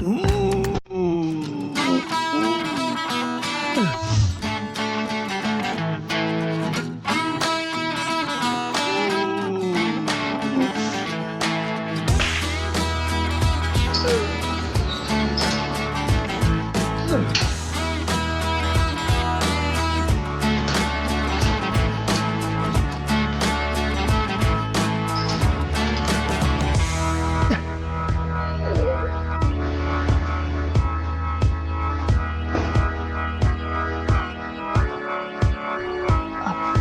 A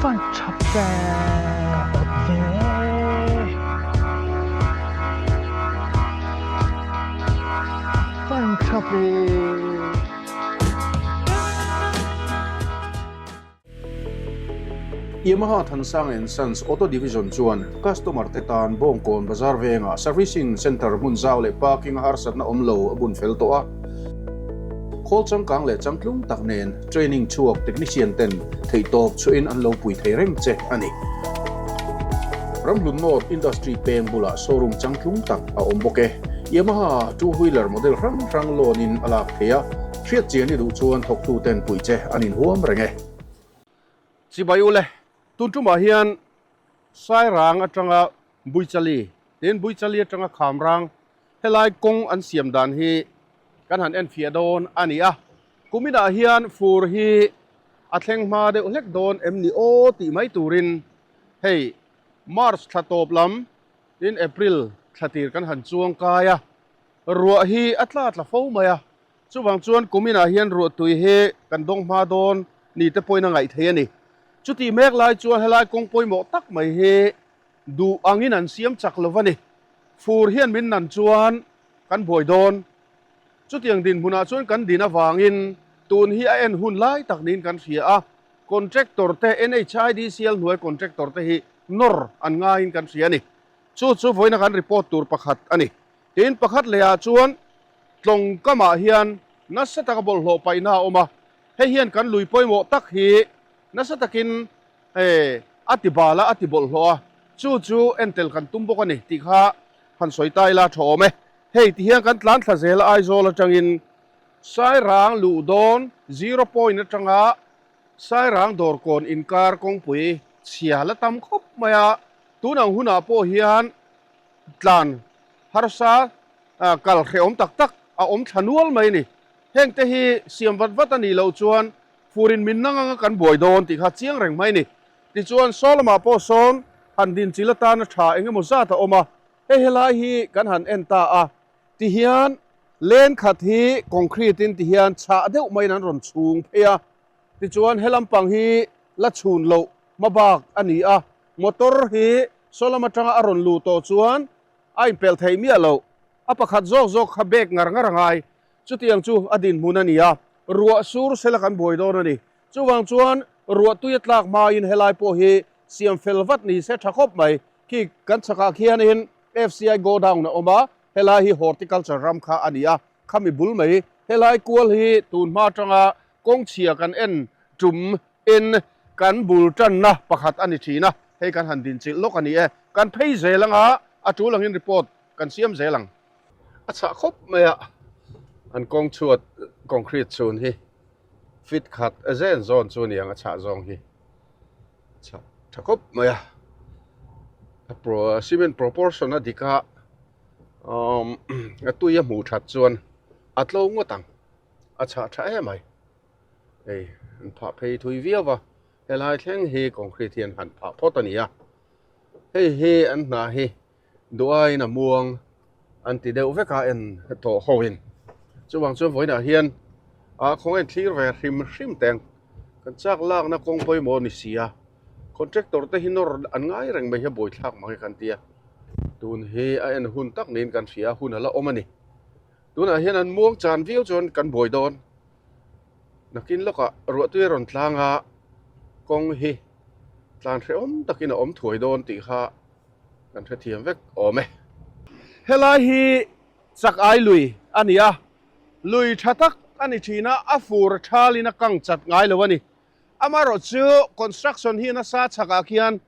van tha ve ka awt ve. A van tha ve. Yamaha Thansang and Sons Auto Division chuan customer te tan Bawngkawn Bazar vengah Servicing Centre hmun zau leh parking a harsatna awm lo a bun fel tawh a. Khawl changkang leh changtlung tak nen training chhuak technician ten theihtawp chhuahin an lo pui thei reng che a ni. Ramhlun North Industry peng bulah showroom changtlung tak a awm bawk e. Yamaha two wheeler model hrang hrang loan in a lak thei a, hriat chian i duh chuan thawktu ten puih che an inhuam reng e. Chibai ule, tun tumah hian Sairang atanga Buichali, tin Buichali atanga Khamrang helai kawng an siam dan hi kan han enfiah dawn a ni a. Kuminah hian fur hi a thleng hma deuh hlek dawn em ni aw tih mai turin hei March thla tawp lam tin April thla tir kan han chuang kai a, ruah hi a tla tla fo mai a. Chuvang chuan kuminah hian ruahtui hi kan dawng hma dawn ni te pawhin a ngaih thei a ni. Chutih mek lai chuan helai kawng pawimawh tak mai hi duh angin an siam chak lo va ni. Fur hian min nan chuan kan buai dawn. Chutiang dinhmunah chuan kan din avangin tun hi a en hun lai tak niin kan hria a, contractor te NHIDCL hnuai contractor te hi nawr an ngaiin kan hria a ni. Chu chu vawiina kan report tur pakhat a ni. Tin, pakhat lehah chuan tlawng kamah hian nasa taka bawlhhlawh paihna a awm a, hei hian kan lui pawimawh tak hi nasa takin a ti bal a, a ti bawlhhlawh a, chu chu entel kan tum bawk a ni tih kha han sawi ta ila tha awm e. Hei ti hian kan tlan thla zel a, Aizawl atangin Sairang luh dawn zero point atanga Sairang dawrkawn inkar kawngpui chhia la tam khawp mai a, tun ang hunah pawh hian tlan harsa kal hrehawm tak tak a awm thla nual mai a ni. Heng te hi siam vat vat a nih loh chuan furin min nang anga kan buai dawn tih kha chiang reng mai a ni. Tichuan saw lamah pawh sawn han din chil atana tha eng emaw zat a awm a, hei helai hi kan han en ta a, tihian len khat hi concrete in tihian chhah deuh maiin an rawn chhung phei a, tichuan he lampang hi la chhun loh hmabak a ni a, motor hi saw lam atanga a rawn luh tawh chuan a inpelh theih miah loh. A pakhat zawk zawk kha bag ngar ngar a ngai. Chutiang chu a dinhmun a ni a, ruah sur sela kan buai dawn a ni. Chuvang chuan ruah tui a tlak hmain helai pawh hi siam fel vat ni se tha khawp mai. Khi kan chhakah khianin FCI godown a awm a, helai hi horticulture ram kha a ni a, khami bul mai. Helai kual hi tun hma atanga kawng chhia kan en tum in kan bul tanna pakhat a ni thin a, hei kan han dinchilh lawk a ni e. Kan phei zel anga a tul angin report kan siam zel ang. A chhah khawp mai a, an kawng chhuat concrete chhun hi fit khat a zen zawn chu a ni ang a chhah zawng hi a chhah tha khawp mai a, a cement proportion a dik a, umm a tui a hmuh that chuan a tlo ngawt ang, a chhah tha em mai. Hei an phah phei thui viau va, helai thleng hi concrete hian han phah phawt a ni a, hei hi an hna hi duhaiin a muang an ti deuh vek a en tawh ho in chuvang chuan vawiinah hian ah khawngaih thlir ve hrim hrim teng kan chak lakna kawng pawimawh a ni si a contractor te hi nawr an ngai reng mai hi a buaithlak mang e kan ti a tun hi a en hun tak niin kan hria a hun a la awm a ni tunah hian an muang chan viau chuan kan buai dawn. Nakin lawkah ruahtui a rawn tlang a, kawng hi tlan hrehawm takin a awm thuai dawn tih kha kan hrethiam vek awm e. Helai hi chak ai lui a ni a, lui tha tak a ni thin a, a fur a thalin a kang chat ngai lo a ni. Amaherawh chu construction hi nasa chhakah khian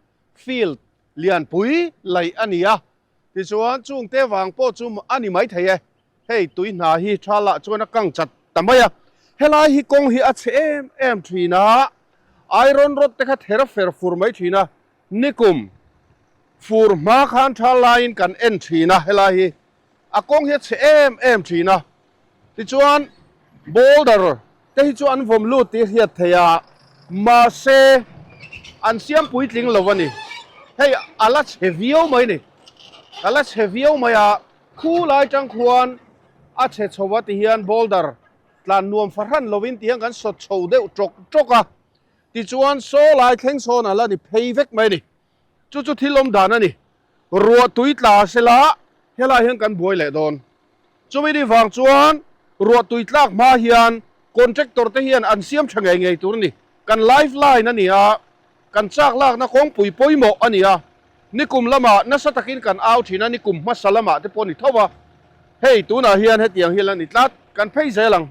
field lianpui laih a ni a, tichuan chungte vang pawh chu a ni maithei e. Hei tui hna hi tha lah chuan a kang chat ta mai a, helai hi kawng hi a chhe em em thin a, iron rod te kha ther fer fur mai thin a, nikum fur hma khan tha laiin kan en thin a, helai hi a kawng hi a chhe em em thin a, tichuan boulder te hi chu an vawm lut tih a hriat theih a, mahse an siam puitling lo a ni, hei a la chhe viau mai ni, a la chhe viau mai a. Khu lai tang khuan a chhe chho a ti hian boulder tlan nuam fahran lovin ti hian kan sawt chho deuh tawk tawk a, tichuan saw lai thleng sawn a la ni phei vek mai a ni. Chu chu thil awm dan a ni. Ruah tui tla sela helai hian kan buai leh dawn. Chumi ni vang chuan ruah tui tlak hma hian contractor te hian an siam tha ngei ngei tur a ni. Kan life line a ni a, Kan chak lakna kawngpui pawimawh a ni a, nikum lamah nasa takin kan au thin a, nikum hmasa lamah te pawh a ni tho a, hei tunah hian hetiang hi la ni tlat, kan phei zel ang.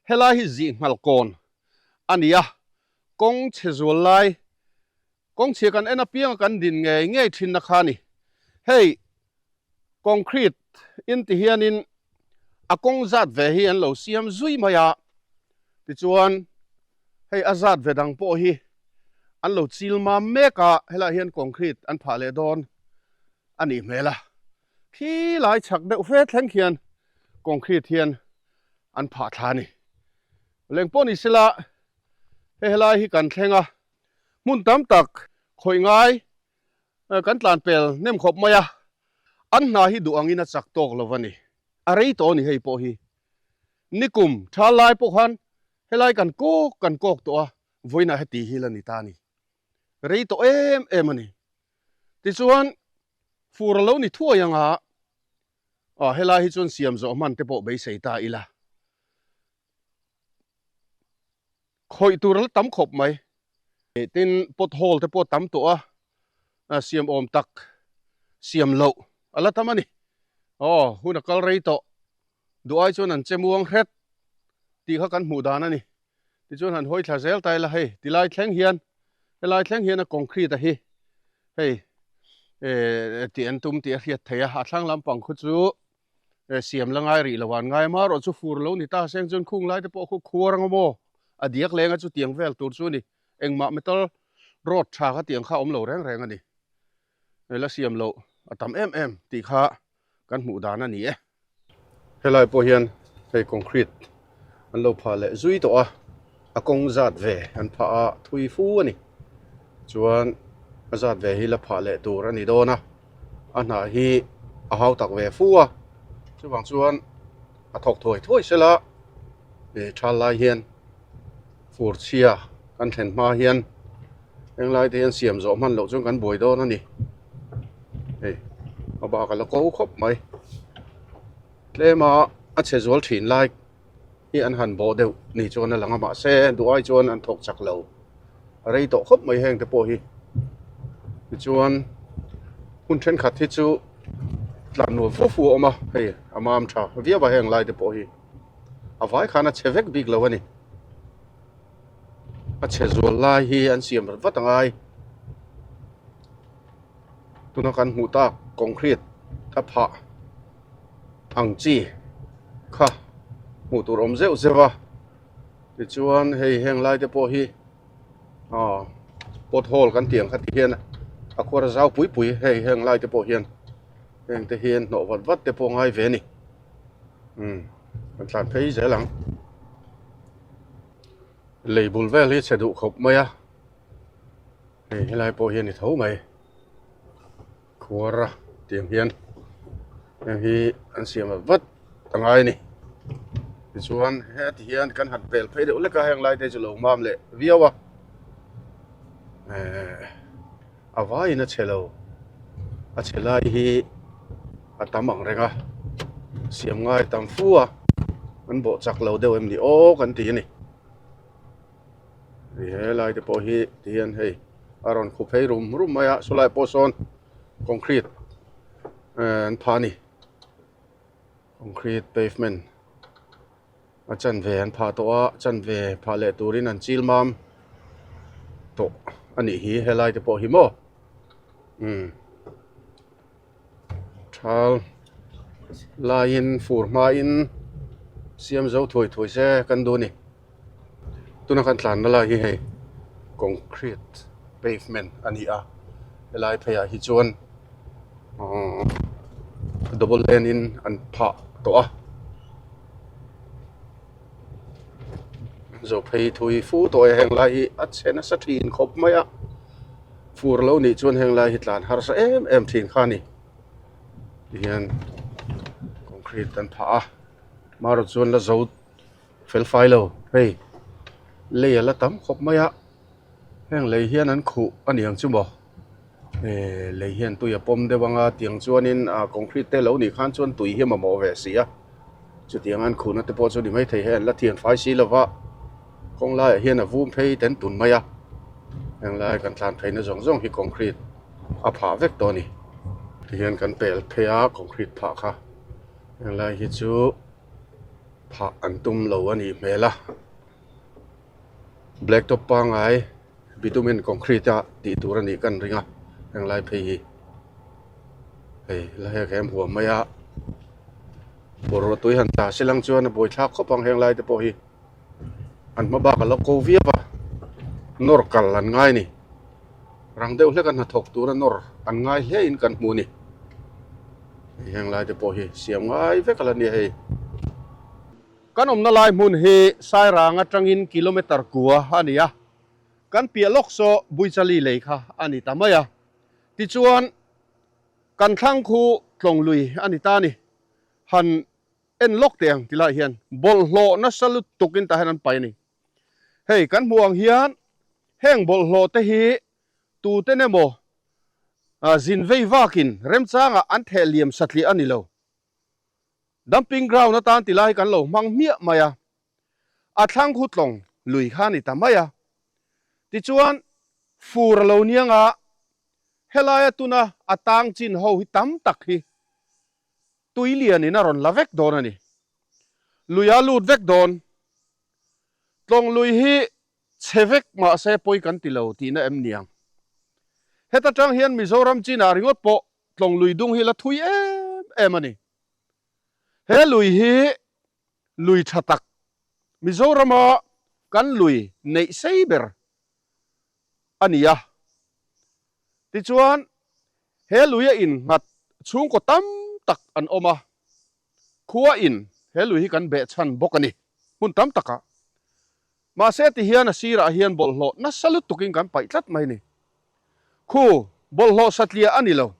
Helai hi zih nghal kawn a ni a, kawng chhe zual lai, kawng chhia kan en apianga kan din ngei ngei thinna kha a ni. Hei concrete in ti hianin a kawng zat ve hi an lo siam zui mai a, tichuan hei a zat ve dang pawh hi an lo chil mam mek a, helaiah hian concrete an phah leh dawn a nih hmel a, khi lai chhak deuh fe thleng khian concrete hian an phah thla a ni. Leng pawh ni sela hei helai hi kan thleng a, hmun tam tak khawih ngai Kan tlan pel hnem khawp mai a, an hna hi duh angin a chak tawk lo a ni. A rei tawh a ni hei pawh hi. Nikum tha lai pawh khan helai kan kawk kan kawk tawh a, vawiinah heti hi la ni ta a ni. Rei tawh em em a ni. Tichuan, fur a lo ni thuai anga, aw helai hi chuan siam zawh hman te pawh beisei ta ila. Khawih tur a la tam khawp mai. Tin, pot hole te pawh tam tawh a, siam awm tak siam loh a la tam a ni. Aw, hun a kal rei tawh. Duh ai chuan an che muang hret tih kha kan hmuh dan a ni. Tichuan han hawi thla zel ta ila hei, tilai thleng hian, helai thleng hian a concrete a hi hei tih an tum tih a hriat theih a, a thlang lampang khu chu siam la ngai rih lo an ngai a, erawh chu fur lo ni ta seng chuan khung lai te pawh khu khuar ang maw a diak leng a chutiang vel tur chu a ni engmah metal rod tha kha tiang kha a awm lo reng reng a ni la siam loh a tam em em tih kha kan hmuh dan a ni e. Helai pawh hian hei concrete an lo phah leh zui tawh a, a kawng zat ve an phah a thui fu a ni chuan a zat ve hi la phah leh tur a ni dawn a. A hnah hi a hau tak ve fu a, chuvang chuan a thawk thuai thuai sela ih thal lai hian fur chhia kan thlen hma hian henglai te hian siam zawh hman loh chuan kan buai dawn a ni hei a bak a la ko khawp mai tlem a a chhe zual thin lai hi an han bawh deuh ni chuan a lang a mahse duh ai chuan an thawk chak lo a rei tawh khawp mai heng te pawh hi tichuan hun thenkhat hi chu tlan nuam fo fo a awm a hei a mam tha viau a heng lai te pawh hi a vai khan a chhe vek bik lo a ni a chhe zual lai hi an siam vat vat angai tuna kan hmuh tak concrete a phah. ang chi kha hmuh tur awm zeuh zeuh a tichuan hei heng lai te pawh hi aw pot hole kan tih ang kha ti hian a khuar a zau pui pui hei heng lai te pawh hian heng te hian hnawh vat vat te pawh a ngai ve a ni umm kan tlan phei zel ang lei bul vel hi chhe duh khawp mai a hei helai pawh hi a ni tho mai. Khuar a tiang hian heng hi an siam vat vat a ngai a ni tichuan heti hian kan han pel phei deuh lek a heng lai te chu lo mam leh viau a ehh a vaiin a chhe lo a chhe lai hi a tam ang reng a siam ngai tam fu a an bawh chak lo deuh em ni aw kan ti a ni. He lai te pawh hi ti hian hei a rawn khup phei rum rum mai a saw lai pawh sawn concrete eh an phah a ni concrete pavement a chanve an phah tawh a chanve phah leh turin an chil mam tawh a nih hi helai te pawh hi maw umm thal. Laiin fur hmain siam zo thuai thuai se kan duh a ni. Tuna kan tlanna lai hi hei concrete pavement a ni a, helai pheiah hi chuan uhh double lane in an phah tawh a, zo phei thui fu tawh e heng lai hi a chhe nasa thin khawp mai a, fur lo nih chuan heng lai hi tlan harsa em em thin kha a ni. Tihian concrete an phah a marawh chuan la zo fel fai lo hei lei a la tam khawp mai a heng lei hian an khuh a ni ang chu maw eh lei hian tui a pawm deuh ang a tiang chuanin ah concrete te lo nih khan chuan tui hi a mamawh ve si a chutiang an khuhna te pawh chu ni maithei hei an la thian fai si lo va kawng laiah hian a vum phei ten tun mai a heng lai kan tlan phei na zawng zawng hi concrete a phah vek tawh a ni tihian kan pel phei a concrete phah kha heng lai hi chu. Phah an tum lo a nih hmel a black top pangai bitumen concrete a tih tur a nih kan ring a henglai phei hi hei la hek hem huam mai a bawrh tui han tla se lang chuan a buaithlak khawp ang henglai te pawh hi an hma bak a lo ko viau a nawr kal an ngai a ni rang deuh hlek a hnathawk tura nawr an ngai hle in kan hmu a ni. Heng lai te pawh hi siam ngai vek a la nia hei. Kan awmna lai hmun hi Sairang atangin kilometer kua a ni a, kan piah lawk saw Buichali lei kha a ni ta mai a. Tichuan, kan thlang khu tlawng lui a ni ta a ni. Han en lawk teh ang ti lai hian bawlhhlawh nasa lutukin tah hian an pai a ni. Hei kan hmuh ang hian heng bawlhhlawh te hi Tuten emaw zin vei vakin remchangah an theh liam satliah a ni lo. Dumping ground atan ti lai kan lo hmang hmiah mai a, a thlang khu tlawng lui kha a ni ta mai a. Tichuan, fur a lo niang a, helaia tuna a tang chin ho hi tam tak hi tui lianin a rawn la vek dawn a ni. Lui a lut vek dawn. Tlawng lui hi Chhe vek mahse pawi kan ti lo tihna em niang. Heta tang hian Mizoram chinah ringawt pawh tlawng lui dung hi la thui em em a ni. He lui hi lui tha tak, Mizorama kan lui neih sei ber a ni a. Tichuan, he lui a innghat chhungkaw tam tak an awm a. Khua in he lui hi kan behchhan bawk a ni hmun tam takah. Mahse ti hian a sirah hian bawlhhlawh nasa lutukin kan paih tlat mai ni. Khu bawlhhlawh satliah a ni lo.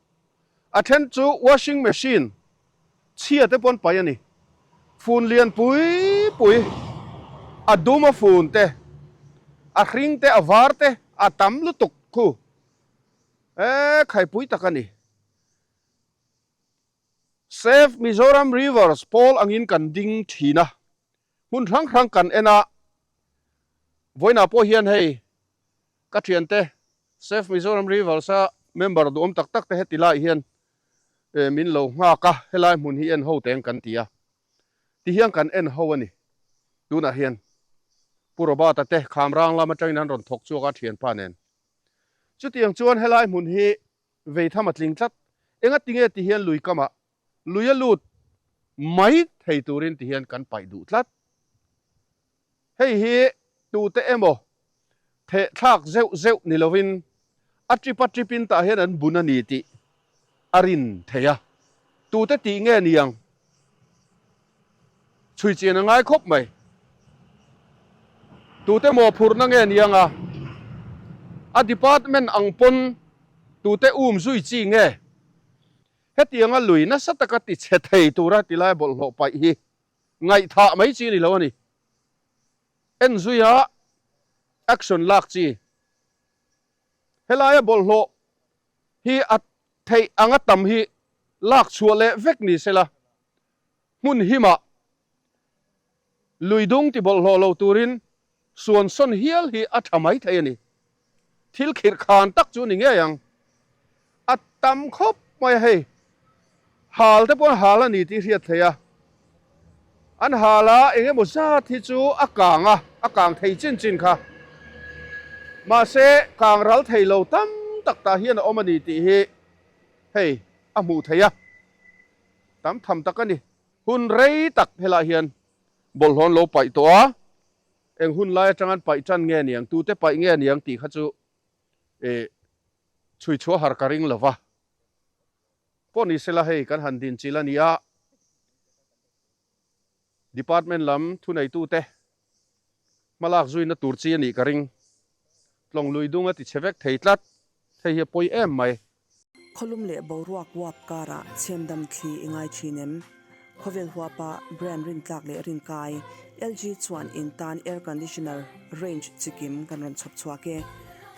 A then chu washing machine chhia te pawn paih a ni. Fun lian pui pui, a dum a fun te, a hring te, a var te a tam lutuk khu. E khaipui tak a ni. Save Mizoram Rivers pawl angin kan ding thin a, hmun hrang hrang kan en a, vawiinah pawh hian hei ka thiante Save Mizoram Rivers a member duhawm tak tak te heti laiah hian min lo nghak a, helai hmun hi en ho teng kan ti a, ti hian kan en ho a ni. Tunah hian Pu Robert-a te Khamrang lam atangin an rawn thawk chhuak a thianpa nen. Chutiang chuan helai hmun hi Vei tham a tling tlat. Enga tinge ti hian lui kamah lui a lut mai thei turin ti hian kan paih duh tlat. Hei hi tute emaw theh thlak zeuh zeuh ni lovin a trip a trip in tah hian an bun a ni tih a rin thei a. Tute tih nge ni ang? Chhui chian a ngai khawp mai. Tute mawhphurhna nge ni anga a department ang pawn tute um zui chi nge? Hetianga lui nasa taka ti chhe thei tura tilai bawlhhlawh paih hi ngaihthah mai chi ni lo a ni. En zuia action lak chi. Helaia bawlhhlawh hi a theih anga tam hi lak chhuah leh vek ni sela. Hmun himah lui dung ti bawlhhlawh lo turin suan sawn hial hi a tha mai thei a ni. Thil khirh khan tak chu ni ngei ang. A tam khawp mai a hei. Hal te pawh hal a ni tih hriat thei a. An hal a eng emaw zat hi chu a kang a, a kang thei chin chin kha. Mahse kang ral thei lo tam tak tah hian a awm a ni tih hi hei a hmuh theih a. Tam tham tak a ni. Hun rei tak helaiah hian bawlhhlawh an lo paih tawh a, eng hun lai atang an paih tan nge niang, tute paih nge niang tih kha chu eh chhui chhuah har ka ring lo va. Pawh ni sela hei kan han din chil a ni a, Department lam thuneitute hmalak zuina tur chi a nih ka ring. Tlawng lui dung a ti chhe vek thei tlat, hei hi a pawi em mai. Khawlum leh boruak uap karah chhemdam thli i ngai thin em? Khawvel huapa brand rintlak leh rinkai, LG chuan in tan air conditioner range chikim kan rawn chhawp chhuak e.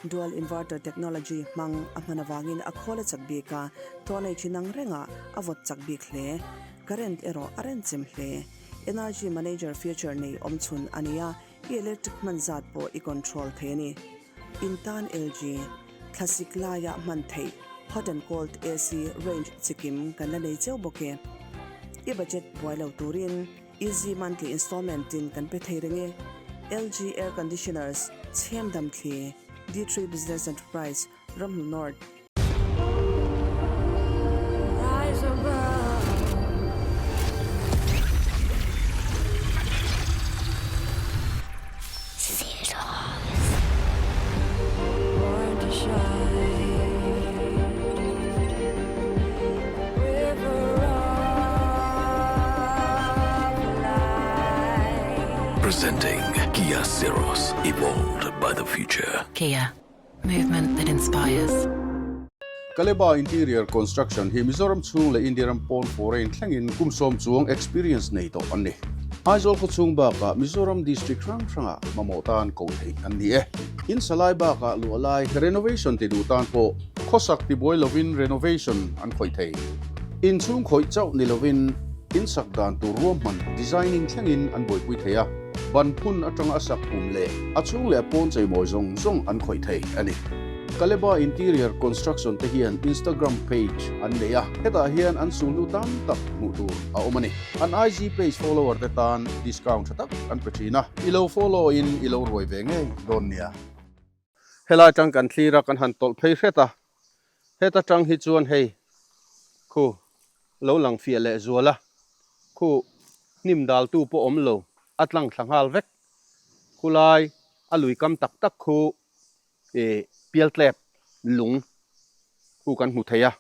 Dual inverter technology hmang a hman avangin a khawl a chak bik a, tawhnei thin ang rengah a vawt chak bik hle. Current erawh a renchem hle. Energy manager feature nei awmchhun a ni a, i electric hman zat pawh i control thei a ni. In tan LG, thlasik laia hman theih hot and cold AC range chikim kan la nei cheu bawk e. I budget buai lo turin easy monthly installment in kan pe thei reng e. LG air conditioners, chhem dam thli, D3 Business Enterprise, Ramhnu North. Presenting Kia Syros, evolved by the future. Kia, movement that inspires. Kaleba Interior Construction hi Mizoram chhung leh India ram pawn foreign thlengin kum sawm chuang experience nei tawh an ni. Aizawl khaw chhung bakah Mizoram district hrang hrangah mamawh tan koh theih an ni e. In salai bakah luah lai renovation ti duh tan pawh khawsak tibuai lovin renovation an khawih thei. In chhung khawih chauh ni lovin in sak dan tur ruahman designing thlengin an buaipui thei a. Ban phun atanga a sak pum leh a chhung leh a pawn cheimawi zawng zawng an khawih thei a ni. Kaleba Interior Construction te hian Instagram page an nei a, hetah hian an sulhnu tam tak hmuh tur a awm a ni. An IG page follower te tan discount tha tak an pe thin a, i lo follow in i lo ruai ve ngei dawn nia. Helai atang kan thlir a, kan han tawlh phei hret a, heta tang hi chuan hei khu lo lang fiah leh zual a, khu hnim dal tu pawh awm lo, a tlang thla nghal vek. Khulai a lui kam tak tak khu ih pialtlep lung khu kan hmu thei a,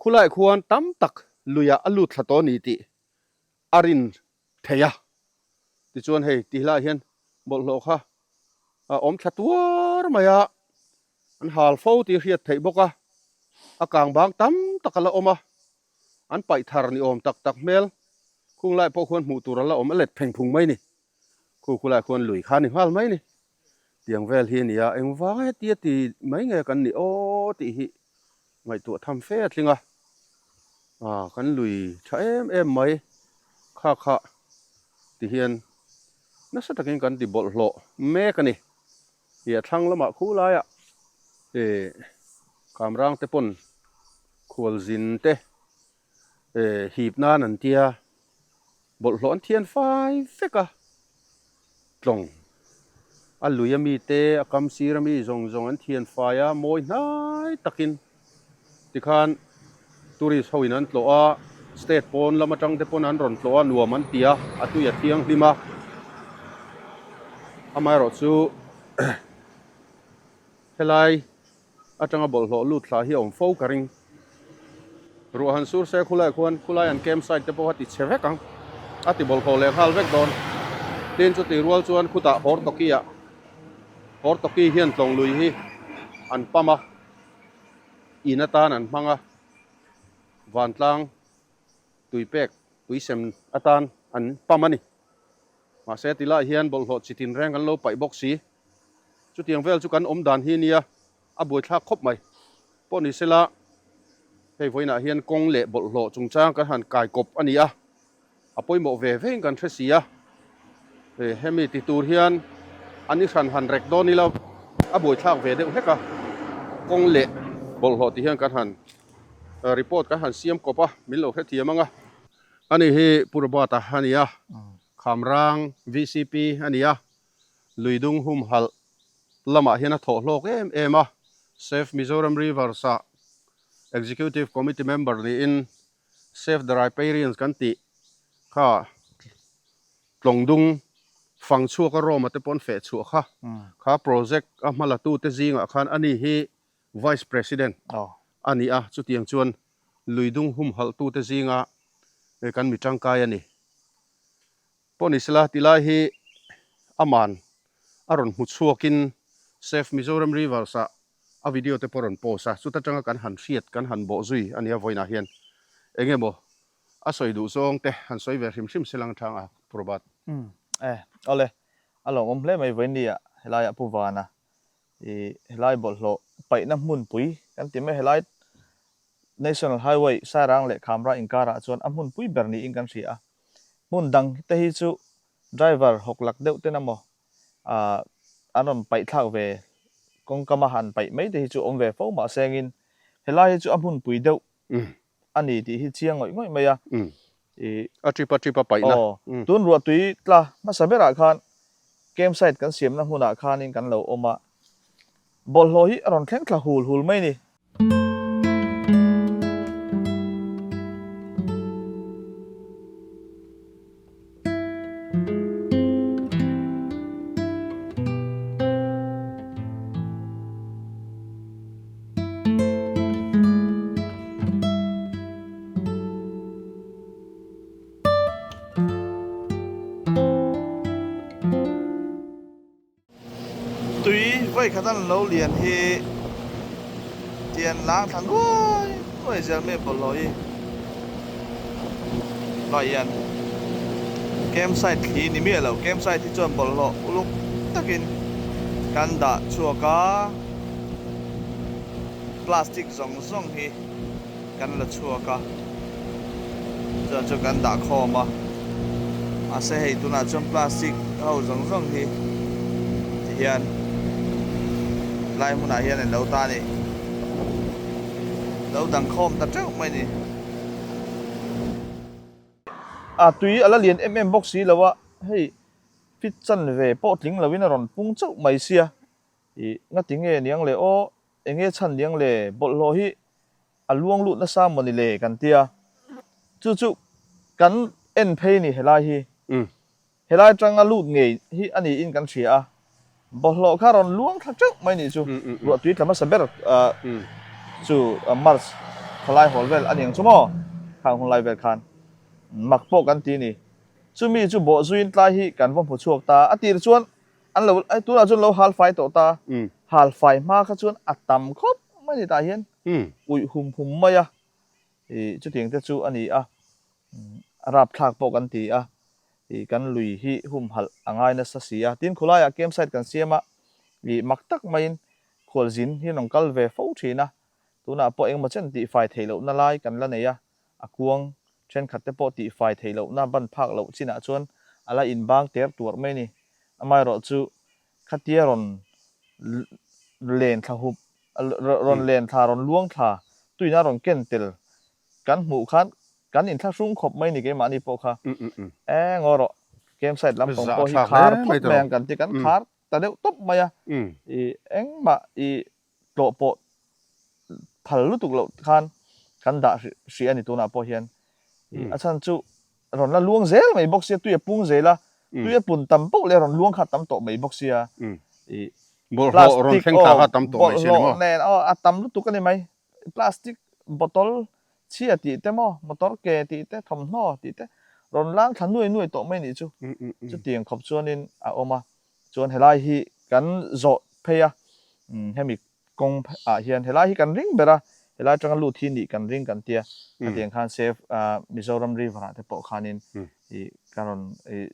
khulai khuan tam tak luiah a lut thla tawh a ni tih a rin thei a. Tichuan hei ti hlaiah hian bawlhhlawh kha a awm thla tuar mai a, an hal fo tih hriat theih bawk a, a kang bang tam tak a la awm a, an paih thar ni awm tak tak hmel khung lai pawh khuan hmuh tur a la awm a let pheng phung mai ni, khu khu lai khuan lui kha a ni nghal mai ni, tiang vel hi a ni a, engvanga hetia ti mai nge kan nih aw tih hi ngaihtuah tham fe a tling a, ah kan lui tha em em mai kha kha ti hian nasa takin kan ti bawlhhlawh mek a ni. Ih a thlang lamah khu laiah ih kamrang te pawn khualzin te ih hip nan an tia bawlhhlawh an thian fai vek a tlawng a lui ami te a kam sir ami zawng zawng an thian fai a mawi hnai takin tikhan tourist ho in an tlawh a state pawn lam atang te pawn an rawn tlawh a nuam an ti a a tui a thianghlim a amaherawh chu helai atanga bawlhhlawh lut thla hi a awm fo ka ring ruah han sur se khulaiah khuan khulai an camp site te pawh a ti chhe vek ang a ti bawlhhlawh leh nghal vek dawn tin chutih rual chuan khutah hawrtawki ah hawrtawki hian tlawng lui hi an pam a in atan an hmang a vantlang tui pek tui sem atan an pam a ni mahse tilaiah hian bawlhhlawh chi tin reng an lo paih bawk si. Chutiang vel chu kan awm dan hi nia, a buaithlak khawp mai. Pawh ni sela, hei vawiinah hian kawng leh bawlhhlawh chungchang kan han kai kawp a ni a, a pawimawh ve vein kan hre si a. Hemi ti tur hian an i hran han rek dawn ila a buaithlak ve deuh hlek a, kawng leh bawlhhlawh ti hian kan han report kan han siam kawp a, min lo hrethiam ang a. Ani hi Pu Robert-a a ni a, Khamrang VCP a ni a. Luidung humhalh lamah hian a thawh hlawk em em a, Save Mizoram Rivers-ah Executive Committee member niin Save the Riparians kan tih kha Tlawngdung fang chhuaka Rome-a te pawn feh chhuah kha. Kha project a hma latute zingah khan ani hi Vice President a ni a, chutiang chuan luidung humhalhtute zinga kan mi tangkai a ni. Pawh ni sela tilai hi aman a rawn hmu chhuakin Save Mizoram Rivers ah a video te pawh rawn post a, chuta tanga kan han hriat kan han bawh zui a nia vawiinah hian eng emaw a sawi duh zawng te han sawi ve hrim hrim selang thang a Prabhat. Umm e awle a lawmawm hle mai vawiin nia helaiah Pu Vana i helai bawlhhlawh paihna hmunpui kan ti mai helai National Highway Sairang leh Khamra inkarah chuan a hmunpui ber niin kan hria a. Hmun dang te hi chu driver hawk lak deuh ten emaw ah an rawn paih thlak ve kawngkam a han paih mai te hi chu awm ve fo mah sengin helai hi chu a hmunpui deuh a ni tih hi chiang ngawih ngawih mai a. Ih. A trip a trip a paihna. Aw, tun ruah tui tla hmasa berah khan campsite kan siamna hmunah khanin kan lo awm a, bawlhhlawh hi a rawn thleng thla hul hul mai ni. Tui vawikhat an lo lian hi tian lang thla nuai nuai zel mai bawlhhlawh hi tunah hian campsite thli ni miah lo campsite hi chuan bawlhhlawh uluk takin kan dah chhuak a plastic zawng zawng hi. Kan la chhuak a, chuan chu kan dah khawm a, mahse hei tunah chuan plastic ho zawng zawng hi ti hian lai hmunah hian an lo ta a ni, lo dang khawm ta teuh mai a ni. A tui a la lian em em bawk si lo a, hei fit chan ve pawh tling lovin a rawn pung chauh mai sia, ih ngati nge niang le aw. Enge chhan liang le bawlhhlawh hi a luang lut nasa maw ni le kan tia. Chu chu kan en phei ni helai hi. Helai tanga lut ngei hi a niin kan hria a. Bawlhhlawh kha rawn luang thla teuh mai nih chu. Ruahtui tla hmasa ber chu March thalai hawl vel a niang chu maw khang hun lai vel khan mak pawh kan ti ni. Chumi chu bawhzuiin tlai hi kan va hmu chhuak ta. A tir chuan An lo, ai tunah chuan lo hal fai tawh ta. Hal fai hma kha chuan a tam khawp mai ni tah hian uih hum hum mai a, ih chutiang te chu a ni a, a rapthlak pawh kan ti a, ih kan lui hi humhalh a ngai nasa si a. Tin khulaiah campsite kan siam a, ih mak tak maiin khualzin hi an rawn kal ve fo thin a, tunah pawh engemaw chen tihfai theih lohna lai kan la nei a, A kuang thenkhat te pawh tihfai theih lohna ban phak loh chinah chuan a la inbang ter tuarh mai a ni. Amaherawh chu khatia rawn len thla hup, rawn len thla, rawn luang thla, tuina rawn ken tel kan hmuh khan kan inthlahrung khawp mai a ni keimahni pawh kha. Eng aw rawh, campsite lampang pawh hi khar phawt mai ang kan ti, kan khar ta deuh tawp mai a. Ih engmah ih tlawh pawh phal lutuk loh khan kan dah hrih a ni tunah pawh hian. A chhan chu rawn la luang zel mai bawk sia, tui a pung zel a, tui a pun tam poh leh rawn luang kha a tam tawh mai bawk sia. Bawlhhlawh rawn thleng thla kha a tam tawh mai sia ni maw? Bawlhhlawh nen aw a tam lutuk a ni mai. Plastic bottle chhia tih te maw, motor ke tih te, thawmhnaw tih te rawn lang thla nuai nuai tawh mai nih chu. Chutiang khawp chuanin a awm a. Chuan helai hi kan zawh phei a, hemi kawng ah hian helai hi kan ring ber a, helai atanga lut hi nih kan ring kan tia, khatiang khan save Mizoram river ah te pawh khanin ih ka rawn ih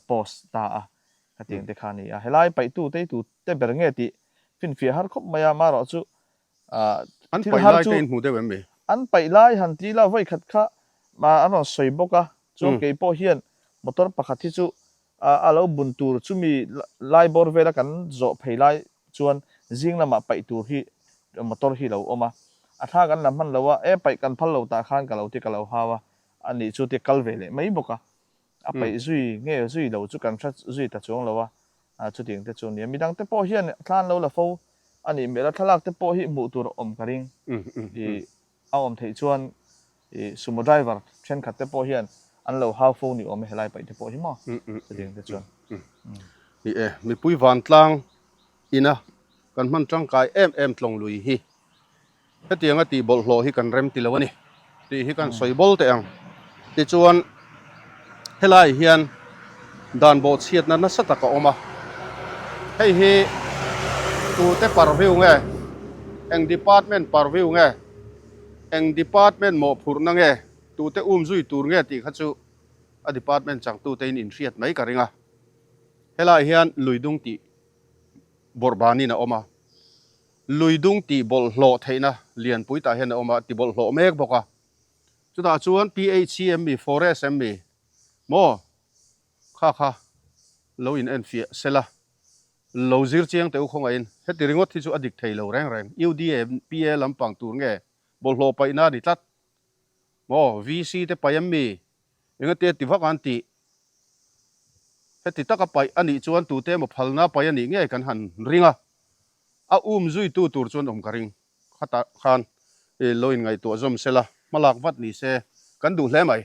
post ta a, khatiang te kha a ni a. Helai paihtu teitu te ber nge tih finfiah har khawp mai a, marawh chu An paih lai te in hmu deuh em mi? An paih lai han ti ila vawi khat kha an rawn sawi bawk a, chuan kei pawh hian motor pakhat hi chu a lo bun tur chumi lai bawr vela kan zawh phei lai chuan zing lamah paih tur hi motor hi lo awm a, a thla kan la hman lo a, e paih kan phal lo tah khan ka lo ti ka lo hau a, a nih chu tia kal ve leh mai bawk a, a paih zui nge zui lo chu kan hre zui ta chuang lo a, chutiang te chu a nia. Midang te pawh hian thla an lo la fo a nih hmel a, thlalak te pawh hi hmuh tur a awm ka ring i a awm theih chuan. I sumo driver thenkhat te pawh hian an lo hau fo ni awm e helai paih te pawh hi maw chutiang te chuan. Ni e, mipui vantlang ina kan hman tangkai em em tlawng lui hi hetianga tih bawlhhlawh hi kan rem ti lo a ni tih hi kan sawi bawl teh ang. Tichuan helai hian dan bawhchhiatna nasa tak a awm a, hei hi tute parview nge eng department parview nge Eng department mawhphurhna nge, tute um zui tur nge tih kha chu a department changtute in inhriat mai ka ring a. Helaiah hian Luidung tih bawrhbanin a awm a, Luidung tih bawlhhlawh theihna lianpui tah hian a awm a, ti bawlhhlawh mek bawk a. Chutah chuan PHC em mi, Forest em mi maw kha kha lo in enfiah sela. Lo zir chiang teh u khawngaihin, heti ringawt hi chu a dik thei lo reng reng. UDA, PA lampang tur nge bawlhhlawh paihna a ni tlat maw? VC te paih em mi? Engate ti vak an tih? Heti taka paih a nih chuan tute emaw phalna paih a nih ngei kan han ring a, a um zuitu tur chuan awm ka ring. Khatah khan lo inngaihtuah zawm sela, hmalak vat ni se kan duh hle mai.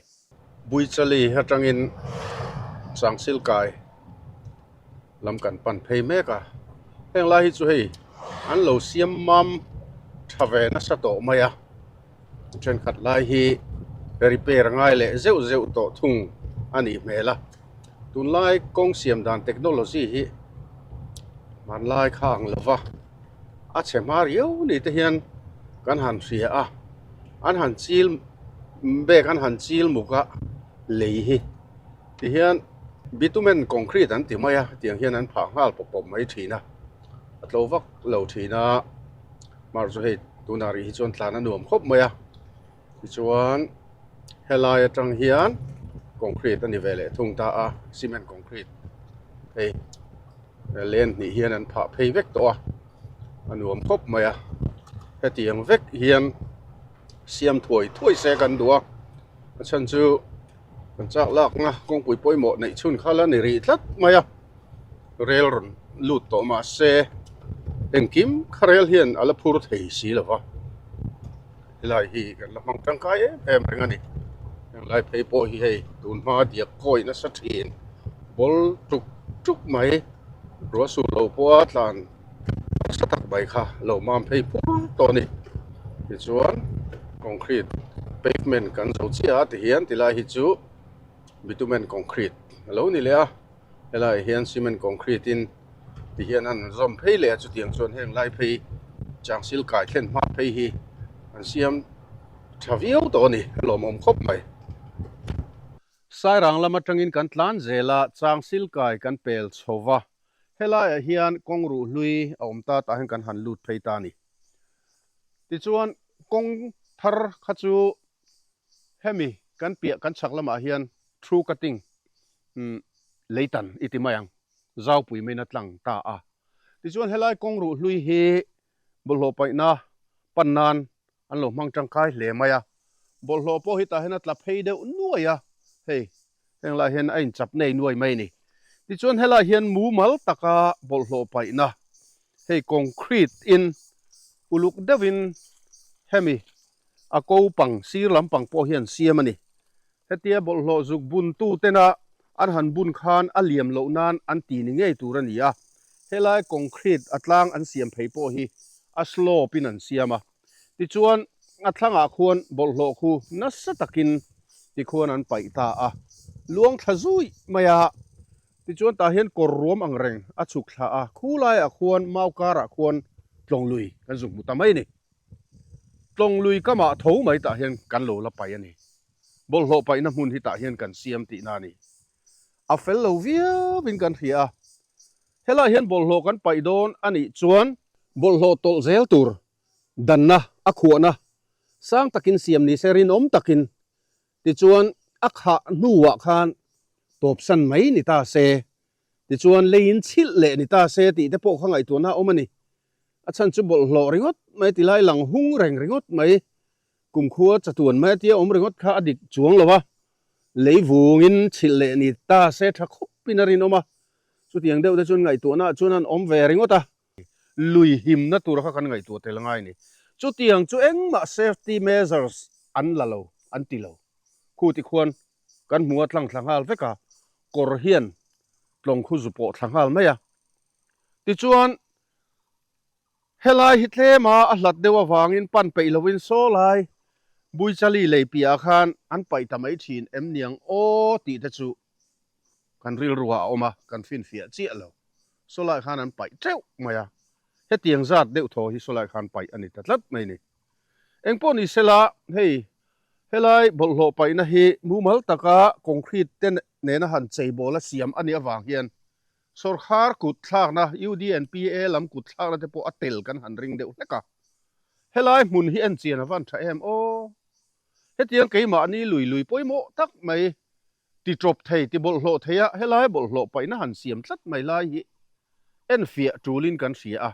Buichali atangin Changsilkai lam kan pan phei mek a, heng lai hi chu hei an lo siam mam tha ve nasa tawh mai a, thenkhat lai hi repair ngai leh zeuh zeuh tawh thung a nih hmel a, tunlai kawng siam dan technology hi hmanlai kha ang lova. A chhe hma riau ni te hian kan han hria a, an han chil bag an han chil muk a lei hi ti hian bitumen concrete an ti mai a tiang hian an phah nghal pawp pawp mai thin a, a tlo vak lo thin a mar chu hei tunah rih hi chuan tlan a nuam khawp mai a tichuan helai atang hian concrete a ni ve leh thung ta a cement concrete hei. Len hnih hian an phah phei vek tawh a, a nuam khawp mai a, hetiang vek hian siam thuai thuai se kan duh a, a chhan chu kan chak lakna kawngpui pawimawh neih chhun kha la ni rih tlat mai a, rel rawn lut tawh mah se engkim kha rel hian a la phur thei si lo va, helai hi kan la hmang tangkai em em reng a ni, henglai phei pawh hi hei tun hma diak kawi nasa thin bawl tuk tuk mai ruah sur lo pawha tlan nasa tak mai kha lo mam phei phur tawh a ni tichuan concrete pavement kan zo chiah a tihian tilai hi chu bitumen concrete a lo ni leh a helaiah hian cement concrete in tihian an zawm phei leh a chutiang chuan heng lai phei changsil kai thlen hma phei hi an siam tha viau tawh a ni a lawmawm khawp mai. Sairang lam atangin kan tlan zel a, changsil kai kan pel chho va, helaiah hian kawng ruh hlui a awm ta tah hian kan han lut phei ta a ni. Tichuan kawng thar kha chu hemi kan piah kan chhak lamah hian through cutting leitan i ti mai ang, zaupui main a tlang ta a. Tichuan helai kawng ruh hlui hi bawlhhlawh paihna pan nan an lo hmang tangkai hle mai a, bawlhhlawh pawh hi tah hian a tla phei deuh nuai a, hei heng lai hian a inchap nei nuai mai a ni. Tichuan helai hian mumal taka bawlhhlawh paihna hei concrete in uluk deuhin hemi a ko pang sir lampang pawh hian siam a ni. Hetia bawlhhlawh zuk buntu tena an han bun khan a liam loh nan an ti ni ngei tur a ni a, helai concrete a tlang an siam phei pawh hi a slope in an siam a, tichuan a thlangah khuan bawlhhlawh khu nasa takin tikhuan an paih ta a, luang thla zui mai a, tichuan tah hian kawr ruam ang reng a chhuk thla a, khu laiah khuan mau karah khuan tlawng lui kan zuk hmu ta mai a ni. Tlawng lui kamah tho mai tah hian kan lo la paih a ni. Bawlhhlawh paihna hmun hi tah hian kan siam tihna a ni. A fel lo viauin kan hria a, helaiah hian bawlhhlawh kan paih dawn a nih chuan bawlhhlawh tawlh zel tur danna a khuahna sang takin siam ni se rinawm takin tichuan a khah hnuah khan tawpsan mai ni ta se tichuan leiin chhilh leh ni ta se tih te pawh kha ngaihtuahna a awm a ni. A chhan chu bawlhhlawh ringawt mai tilai lang hung reng ringawt mai Kumkhua chatuan mai atia awm ringawt kha a dik chuang lo a, lei vungin chhilh leh ni ta se tha khawpin a rinawm a, chutiang deuh te chuan ngaihtuahna ah chuan an awm ve ringawt a. Lui himna tura kha kan ngaihtuah tel ngai a ni. Chutiang chu engmah safety measures an la lo. an ti lo. Khu ti khuan kan hmu a tlang thla nghal vek a, kawr hian tlawng khu zu pawh thla nghal mai a. Tichuan, helai hi tlema a hlat deuh avangin pan peih lovin saw lai Buichali lei piahah khan an paih ta mai thin em niang aw tih te chu kan rilruah a awm a, kan finfiah chiah lo. Saw lai khan an paih teuh mai a, hetiang zat deuh thaw hi saw lai khan paih a ni ta tlat mai ni. Engpawh ni sela, hei helai bawlhhlawh paihna hi mumal taka concrete te nena han cheibawl a siam a nih avang hian Sawrkhar kut thlakna, UDNPA lam kut thlakna te pawh a tel kan han ring deuh hlek a. Helai hmun hi enchian a van tha em aw. Hetiang keimahni lui lui pawimawh tak mai ti tawp thei, ti bawlhhlawh thei a helai bawlhhlawh paihna han siam tlat mai lai hi enfiah tulin kan hria a.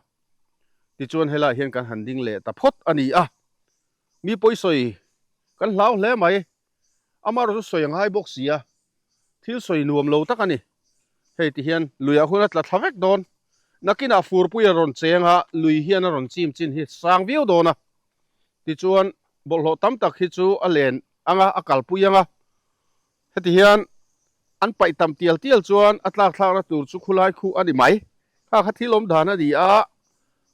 Tichuan helaiah hian kan han ding leh ta phawt a ni a. Mi pawisawi kan hlau hle mai. Amaherawhchu chu sawi a ngai bawk si a, thil sawi nuam lo tak a ni. Hei ti hian luiah hun a tla thla vek dawn. Nakinah furpui a rawn cheng a, lui hian a rawn chim chin hi sang viau dawn a. Tichuan bawlhhlawh tam tak hi chu a len ang a, a kalpui ang a. Heti hian an paih tam tial tial chuan a tlak thlakna tur chu khulai khuh a ni mai. Kha kha thil awm dan a ni a,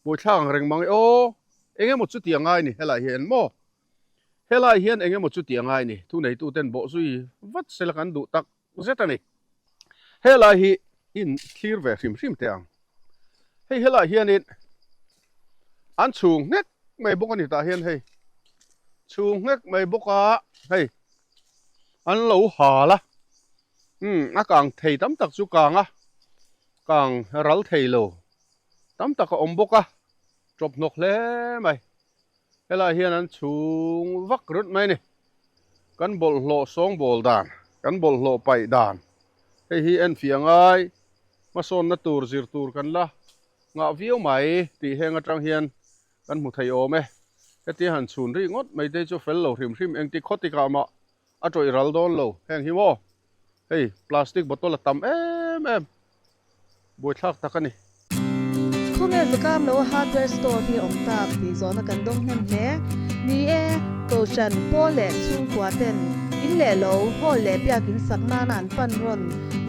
buaithlak ang reng mang e aw. Eng emaw chu tih a ngai ni helai hian maw? Helai hian eng emaw chu tih a ngai ni. Thuneituten bawh zui vat sela kan duh tak zet a ni. Helai hi in thlir ve hrim hrim teh ang. Hei helai hianin an chhung nghek mai bawk a ni tah hian hei chhung nghek mai bawk a hei an lo hal a umm a kang thei tam tak chu kang a kang ral thei lo tam tak a awm bawk a tawp hnawk hle mai. Helaiah hian an chhung vak rut mai a ni. Kan bawlhhlawh sawngbawl dan, kan bawlhhlawh paih dan hei hi enfiah ngai hmasawnna tur zir tur kan la ngah viau mai tih heng atang hian kan hmu thei awm e. Hetia han chhun rih ngawt mai te chu fel lo hrim hrim engti khaw tikah mah a tawih ral dawn lo heng hi maw hei plastic bottle a tam em em. Buaithlak tak a ni. Khawnge Zakam lo hardware store hi awm tak tih zawhna kan dawng hnem hle. Ni e, Kohhran, Pawl leh chhungkua ten in leh lo, hall leh biakin sak nana an pan rawn.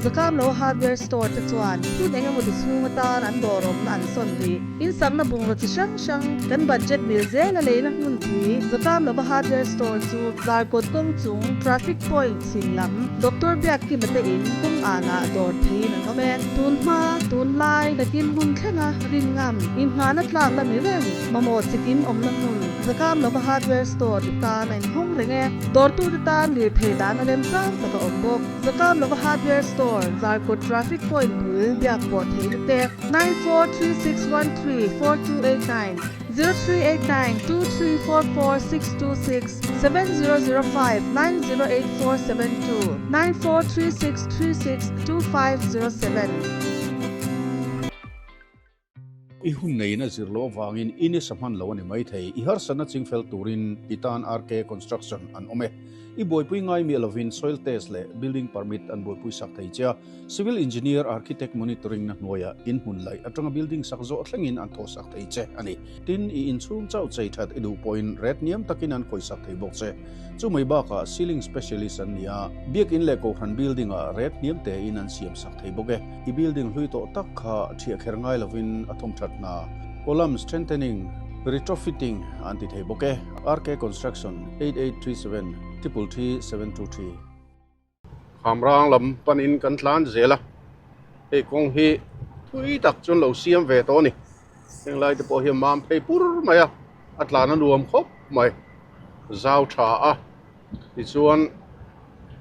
Zakam lo hardware store te chuan hun eng emaw ti chhung atan an dawr awmna an sawn rih. In sakna bungraw chi hrang hrang kan budget mil zela leina hmunpui Zakam lova hardware store chu Zarkawt kawng chung traffic point Chhim lam Doctor Biakkima te in kawng anah dawr theiin an awm e. Tun hma, tun lai, nakin hmun thlenga rin ngam, inngahna tlak la ni reng, mamawh chikim awmna hmun, Zakam lova hardware store i tan a inhawng reng e. Dawrtute tan lirthei dahna remchang tak a awm bawk. Zakam lova hardware store, Zarkawt traffic point bul biak pawh theihna te, 9436134289, 03892344 626. 7005 908472 9436 36 2507. I hun neiin a zir loh avangin i nisa hman lo a ni maithei. I harsatna chingfel turin i tan RK Construction an awm e. I buaipui ngai miah lovin soil test leh building permit an buaipui sak thei che a. Civil Engineer Architect Monitoring na hnuaiah in hmun laih atanga building sak zawh thlengin an thawh sak thei che a ni. Tin, i inchhung chauh chei that i duh pawhin ret hniam takin an khawih sak thei bawk che. Chu mai bakah ceiling specialist an ni a, biakin leh kohhran building ah ret hniam tein an siam sak thei bawk e. I building hlui tawh tak kha thiah kher ngai lovin a thawm that hna, column strengthening, retrofitting an ti thei bawk e. RK Construction, 8837 333 723. Khamrang lam panin kan tlan zel a, hei kawng hi thui tak chuan lo siam ve tawh a ni. Heng lai te pawh hian mam phei pur mai a, a tlan a nuam khawp mai, zau tha a, tichuan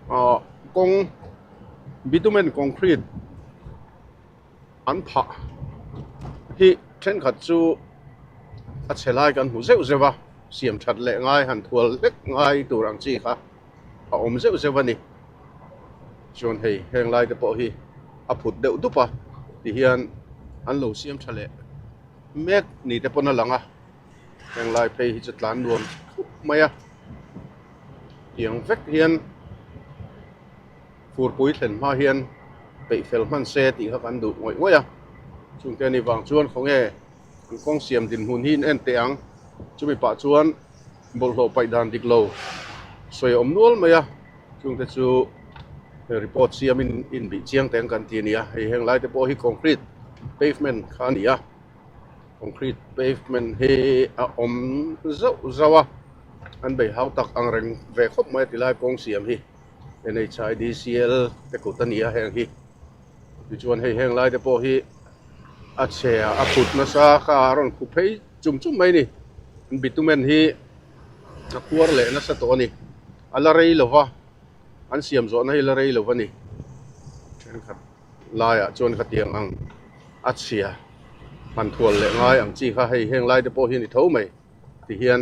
ah kawng bitumen concrete an phah hi thenkhat chu a chhe lai kan hmu zeuh zeuh a, siam that leh ngai han thual hlek ngai tur ang chi kha. a awm zeuh zeuh a ni chuan hei heng lai te pawh hi a phut deuh dup a ti hian an lo siam tha leh mek ni te pawn a lang a heng lai phei hi chu tlan nuam khawp mai a tiang vek hian furpui thlen hma hian peih fel hman se tih kha kan duh ngawih ngawih a chungte a nih vang chuan khawnge an kawng siam dinhmun hi in en teh ang chumi pah chuan. Bawlhhlawh paih dan dik lo. sawi a awm nual mai a, chungte chu report siamin inbih chiang teng kan ti a ni a, hei heng lai te pawh hi concrete pavement kha a ni a, concrete pavement hi a awm zauh zauh a, an bei hau tak ang reng ve khawp mai a tilai kawng siam hi N_H_I_D_C_L te kut a ni a heng hi tichuan hei heng lai te pawh hi a chhe a a phut nasa kha a rawn khup phei chum chum mai a ni bitumen hi a khuar leh nasa tawh a ni a la rei lo va an siam zawh na hi la rei lo va ni thenkhat laiah chuan khatiang ang a chhia han thual leh ngai ang chi kha hei heng lai te pawh hi a ni tho mai tihian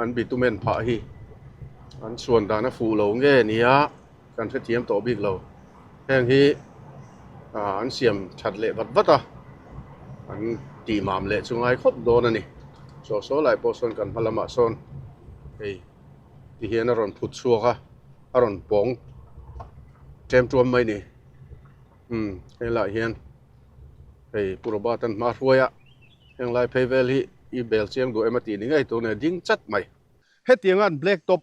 an bitumen phah hi an chhuan dan a fuh lo nge nia kan hrethiam tawh bik lo heng hi ah an siam that leh vat vat a an tih mam leh chu ngai khawp dawn a ni saw saw lai pawh sawn kan hma lamah sawn hei ti hian a rawn phut chhuak a a rawn pawng ṭem ṭuam mai ni umm helaiah hian hei Pu Robert an hma hruai a heng lai phei vel hi i bel chiang duh em a tih ni ngei tur nen ding chat mai. Hetiang an black top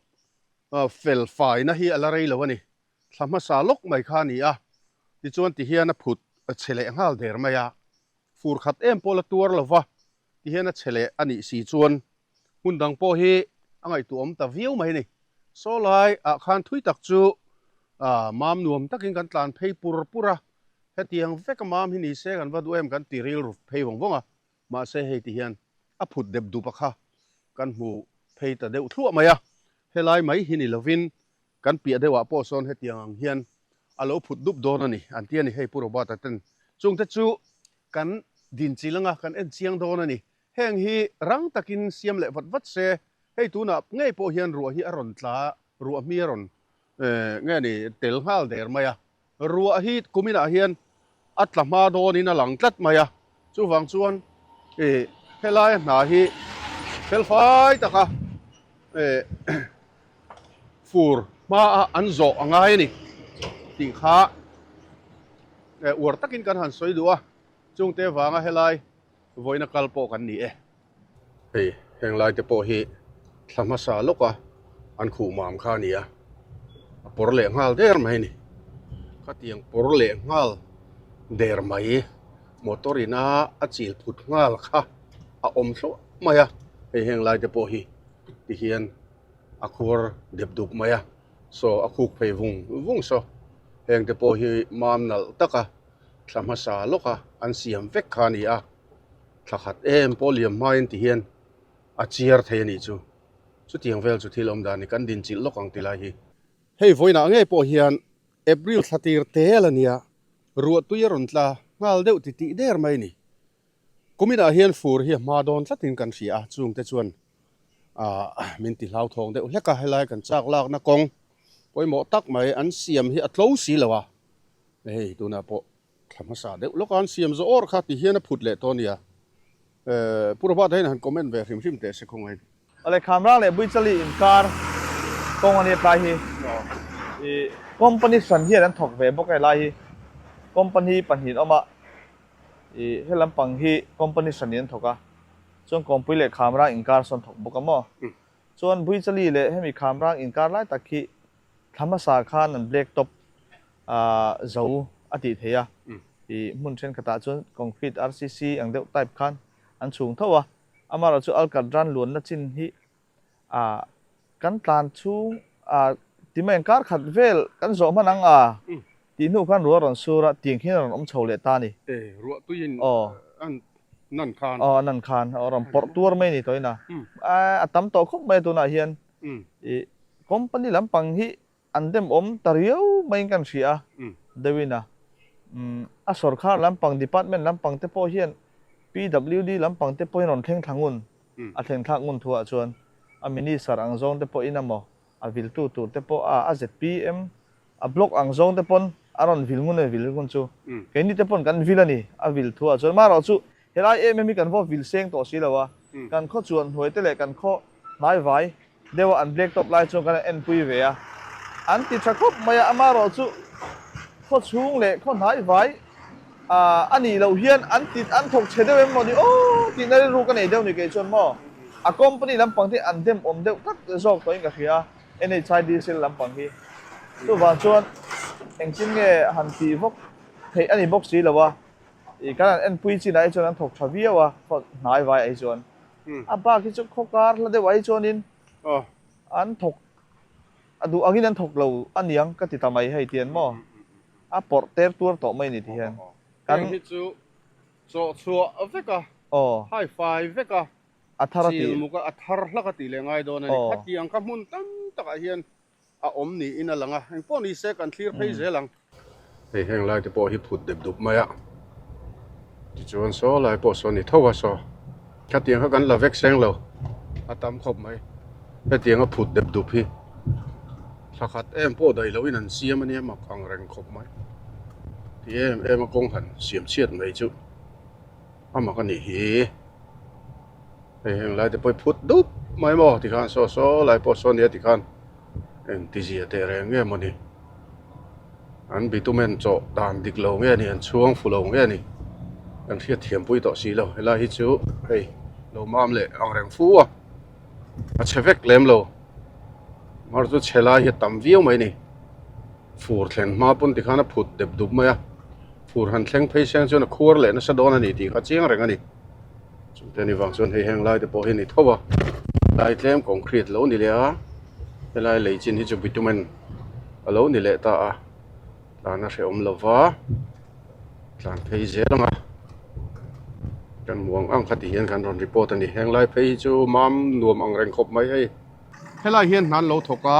fel faina hi a la rei lo a ni. Thla hmasa lawk mai kha a ni a, tichuan tihian a phut chhe leh nghal der mai a, fur khat em pawh la tuar lo va, tihian a chhe leh a nih si chuan hmun dang pawh hi a ngaihtuahawm ta viau mai a ni. Saw lai ah khan thui tak chu mam nuam takin kan tlan phei pur pur a, hetiang veka mam hi ni se kan va duh em kan ti rilru phei vawng vawng a, Mahse hei ti hian a phut dep dup a kha kan hmu phei ta deuh thluah mai a, helai mai hi ni lovin kan piah deuhah pawh sawn hetiang ang hian a lo phut dup dawn a ni an ti a ni. Hei Pu Robert-a ten chungte chu kan din chil anga kan en chiang dawn a ni. Heng hi rang takin siam leh vat vat se, hei tunah ngei pawh hian ruah hi a rawn tla, ruah hmi a rawn nge ni tel nghal der mai a. Ruah hi kuminah hian a tla hma dawnin a lang tlat mai a, chuvang chuan ih helai hna hi felfai taka ih fur hmaa an zawh a ngai a ni tih kha uar takin kan han sawi duh a, chungte vanga helai vawiina kal pawh kan ni e. Hei heng lai te pawh hi thla hmasa lawk a an khuh mam kha a ni a, a pawr leh nghal der mai a ni. Khatiang pawr leh nghal der mai motor in a a chil phut nghal kha a awm hluah mai a, hei heng lai te pawh hi tihian a khuar dep dup mai a, saw a khuk phei vung vung saw heng te pawh hi mam nalh taka thla hmasa lawk a an siam vek kha a ni a. Thla khat em pawh liam hmain ti hian a chiar thei a nih chu. Chutiang vel chu thil awm dan ni kan dinchilh lawk ang ti lai hi. Hei vawiinah ngei pawh hian April thla tir tel a nia, ruahtui a rawn tla nghal deuh ti tih der mai ni. Kuminah hian fur hi a hma dawn tlatin kan hria a, chungte chuan ah min ti hlauthawng deuh hlek a, helai kan chak lakna kawng pawimawh tak mai an siam hi a tlo si lo a, hei tunah pawh Thla hmasa deuh lawk a an siam zawh awr kha ti hian a phut leh tawh a nia. Pu Robert hian han comment ve hrim hrim teh se khawngaih. Awle Khamrang leh Buichali inkar kawng a nia tlai hi i company hran hian an thawk ve bawk a helai hi company pahnih an awm a i he lampang hi company hran in an thawk a chuan Kawngpui leh Khamrang inkar sawn thawk bawk a maw chuan Buichali leh hemi Khamrang inkar lai tak hi Thla hmasa khan an black top zo a tih theih a, i hmun thenkhatah chuan concrete RCC ang deuh type khan an chhung tho a, amaherawhchu chu Alcatran luanna chin hi kan tlan chhung ti mai ang kar khat vel kan zawh hman ang a tih hnu khan ruah a rawn sur a, tiang hian a rawn awm chho leh ta a ni. Ruah tuiin an nan khan. Aw a nan khan a rawn pawrh tuar mai a ni tawhin a, a tam tawh khawp mai a tunah hian I company lampang hi an dem awm ta riau maiin kan hria a, deuhin a. A sorkar lampang, department lampang te pawh hian PWD lampang te pawhin rawn thleng thla ngun, a thleng thlak ngun thuah chuan a minister ang zawng te pawhin emaw, a viltu tur te pawh a, a zpm, A block ang zawng te pawn a rawn vil ngun a vil ngun chu keini te pawn kan vil a ni a vil thu ah chuan marawh chu helai em em hi kan vaw vil seng tawh si lo a kan khaw chuan hnuai te leh kan khaw hnai vai deuh a an black top lai chuan kan en pui ve a an ti tha khawp mai a amarawh chu khaw chhung leh khaw hnai vai a nih loh hian an ti an thawk chhe deuh em maw ni aw tihna rilru ka nei deuh ni kei chuan maw a company lampang te an dem awm deuh tlat zawk tawhin ka hria a. NHIDCL lampang hi. Chuvang chuan engtin nge han tih vawk theih a ni bawk si lo a, ih kan han enpui chinah hi chuan an thawk tha viau a, khaw hnai vai ah hi chuan. A bak hi chu khaw kar hla deuh ah hi chuanin an thawk a duh angin an thawk lo a niang ka ti ta mai hei tian maw a pawrh ter tuar tawh mai ni ti hian. Kan hi chu chawh chhuah vek a, hai fai vek a. A thar a tih. Chil muk a, a thar hlak a tih leh ngai dawn a ni. Khatiang kha hmun tam takah hian a awm niin a lang a, engpawh ni se kan thlir phei zel ang. Hei heng lai te pawh hi phut dep dup mai a, tichuan saw lai pawh saw ni tho a saw. Khatiang kha kan la vek seng lo, a tam khawp mai. Hetiang a phut dep dup hi thla khat em pawh daih loin an siam a nia mak ang reng khawp mai. Ti em em a kawng han siam chhiat mai chu. A mak a nih hi. Hei heng lai te pawh hi phut dup mai maw tikhan saw saw lai pawh saw nia tikhan eng ti zia teh reng nge mawni an bitumen chawh dan dik lo nge ni an chhuang fu lo nge ni kan hriat thiam pui tawh si lo helai hi chu hei lo mam leh ang reng fu a a chhe vek lem lo mar chu chhe lai hi a tam viau mai ni fur thlen hma pawn tikhan a phut dep dup mai a. Fur han thleng phei seng chuan a khuar leh nasa dawn a ni tih kha chiang reng a ni. Chungte ni vang chuan hei heng lai te pawh hi a ni tho a, lai tlem concrete lo ni leh a, helai lei chin hi chu bitumen a lo ni leh ta a, tlan a hrehawm lo va, tlan phei zel ang a, kan hmu ang ang kha ti hian kan rawn report a ni. Heng lai phei hi chu mam nuam ang reng khawp mai hei. Helai hian hna an lo thawk a,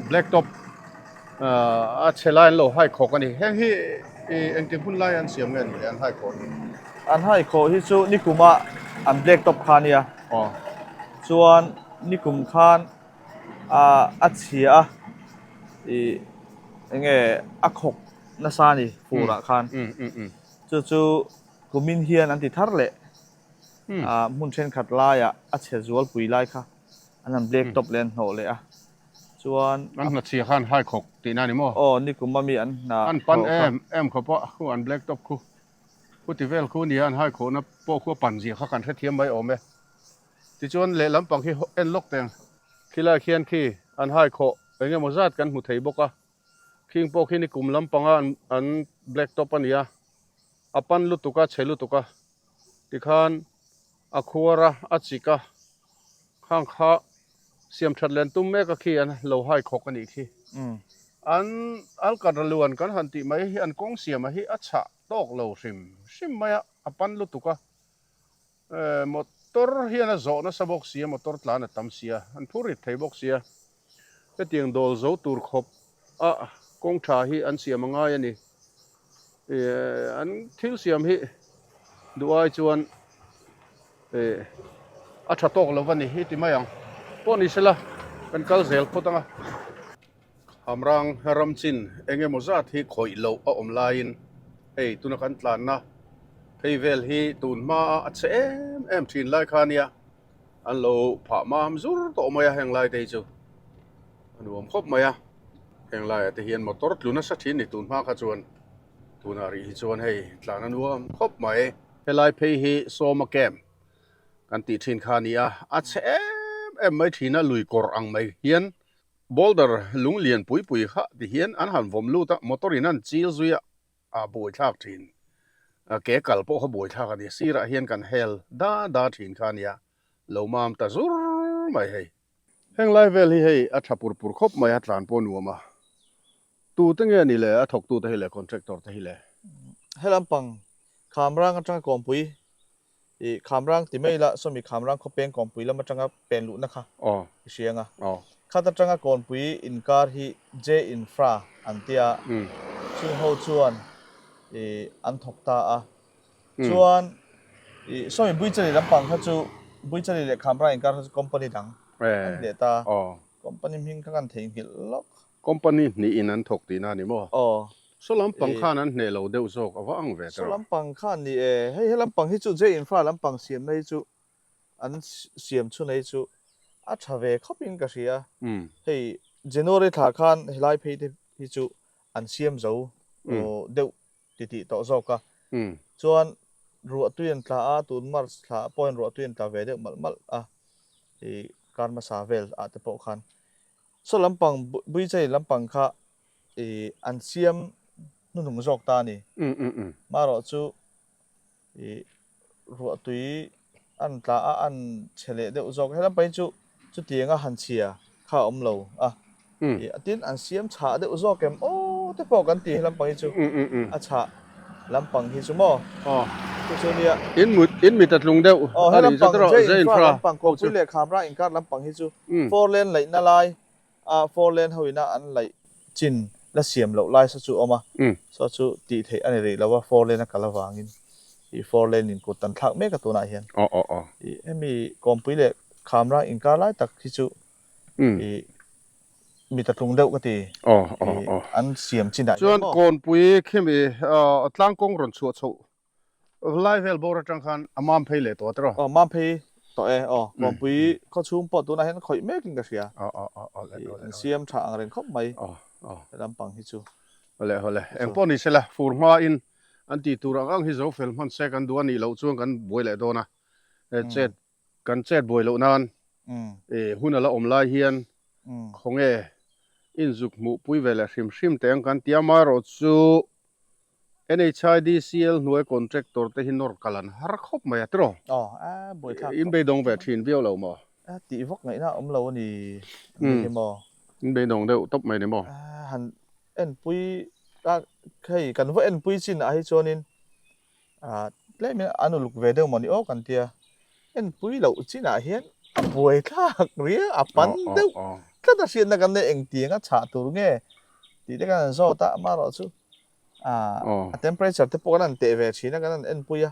black top a chhe lai an lo hai khawk a ni. Heng hi engtik hun lai an siam nge ni le an hai khawh hi? An hai khawh hi chu nikuma an black top kha nia. Chuan nikum khan a chhia a, ih enge a khawk nasa a ni furah khan. Chu chu kumin hian an ti thar leh hmun thenkhat laiah a chhe zualpui lai kha an han black top leh an hnawh leh a. Chuan an hna chhia khan hai khawk tihna a ni maw? Aw, nikum ami an hna An pan em em khawp a, khu an black top khu khu ti vel khu nia an hai khawhna pawh khu a pan zia kha kan hrethiam mai awm e. Tichuan lehlam pang khi en lawk teng khilai khian khi an hai khawh eng emaw zat kan hmu thei bawk a, khing pawh khi nikum lampanga an an black top a nia, a pan lutuk a, chhe lutuk a tikhan a khuar a, a chik a, khang kha siam that len tum mek a khi an lo hai khawk a nih khi. An alkatra luan kan han tih mai hi an kawng siam a hi a chhah tawk lo hrim hrim mai a, a pan lutuk a. Motor hian a zawh nasa bawk si a, motor tlan a tam si a, an phur rit thei bawk si a. Hetiang dawl zo tur khawp a kawng tha hi an siam a ngai a ni. An thil siam hi duh ai chuan a tha tawk lo va ni i ti mai ang. Pawh ni sela kan kal zel phawt ang a. Hamrang ram chin eng emaw zat hi khawih loh a awm laiin hei tuna kan tlanna phei vel hi tun hma a che em em thin lai kha nia. An lo phah mam zur tawh mai a heng lai te hi chu a nuam khawp mai a, heng laiah te hian motor tlu nasa thin ni tun hma kha chuan tunah rih hi chuan hei tlan a nuam khawp mai. Helai phei hi Sawma camp kan tih thin kha a ni a, a chhe em em mai thin a, lui kawr ang mai hian boulder lung lian pui pui kha ti hian an han vawm lut a, motor in an chil zui a. a buaithlak thin. Ke kal pawh kha buaithlak a ni. Sirah hian kan hel da da thin kha a nia. Lo mam ta zur mai hei. Heng lai vel hi hei a tha pur pur khawp mai a, tlan pawh nuam a. Tute nge ni le a thawktute hi le contractor te hi le? Helam pang Khamrang atanga Kawmpui I Khamrang ti mai ila sawmi Khamrang khawpeng Kawnpui lam atanga pen luhna kha i hria ang a. Khat atanga Kawnpui inkar hi J Infra an tia chung ho chuan i an thawk ta a. Chuan i sawmi Buichali lampang kha chu Buichali leh Khamrang inkar kha chu company dang an leh ta. Company hming kha kan theihnghilh lawk. Company hnihin an thawk tihna a ni maw? Aw. Saw lampang khan an hneh lo deuh zawk a va ang ve tawh. Saw lampang khan ni e. Hei he lampang hi chu J Infra lampang siamna hi chu an siam chhun hi chu a tha ve khawpin ka hria. Hei January thla khan helai phei te hi chu an siam zo deuh titih tawh zawk a. Chuan ruahtui an tla a, tun March thla pawhin ruahtui an tla ve deuh malh malh a, i kar hmasa vel ah te pawh khan. Saw lampang Buichai lampang kha i an siam hnuhnung zawk ta a ni. Marawh chu i ruah tui an tla a, an chhe leh deuh zawk. He lampang hi chu chutianga han chhia kha a awm lo a. I tin an siam chhah deuh zawk em aw te pawh kan ti he lampang hi chu a chhah lampang hi chu maw chu chu nia. In mut in mit a tlung deuh a ni chu tawh Zai Infra lampang kawngpui leh Khamra inkar lampang hi chu four lane laihna lai a four lane ho ina an laih chin la siam loh lai saw chu a awm a saw chu tih theih a ni rih lo a four lane a kal avangin i four lane in kut an thlak mek a tunah hian i hemi kawngpui leh Khamra inkar lai tak hi chu i mit a tlung deuh ka ti i an siam chinah hian Chuan kawnpui khimi tlang kawng rawn chhuah chhoh lai vel bawr atang khan a mam phei leh tawh tiraw? Aw mam phei tawh e aw kawnpui khawchhung pawh tunah hian khawih mekin ka hria an siam tha ang reng khawp mai lampang hi chu. Awle awle engpawh ni sela fur hmain an tih tur ang ang hi zo fel hman se kan duh a nih loh chuan kan buai leh dawn a chet Kan chet buai loh nan hun a la awm lai hian khawnge inzuk hmuh pui ve leh hrim hrim teh ang kan ti a, amaherawhchu NHIDCL hnuai contractor te hi nawr kal an har khawp mai a tiraw? In beidawng ve thin viau lo maw? Tih vak ngaihna a awm lo a ni ni maw? In beidawng deuh tawp mai ni maw? Han enpui a hei kan va enpui chin ah hi chuanin Ah tlem in an uluk ve deuh mawni aw kan tia, enpui loh chinah hian a buai thlak riau a pan deuh tlat a hriatna kan nei engtiang a chhah tur nge tih te kan han zawt a amaherawh chu ah a temperature te pawh kan han teh ve thin a kan han enpui a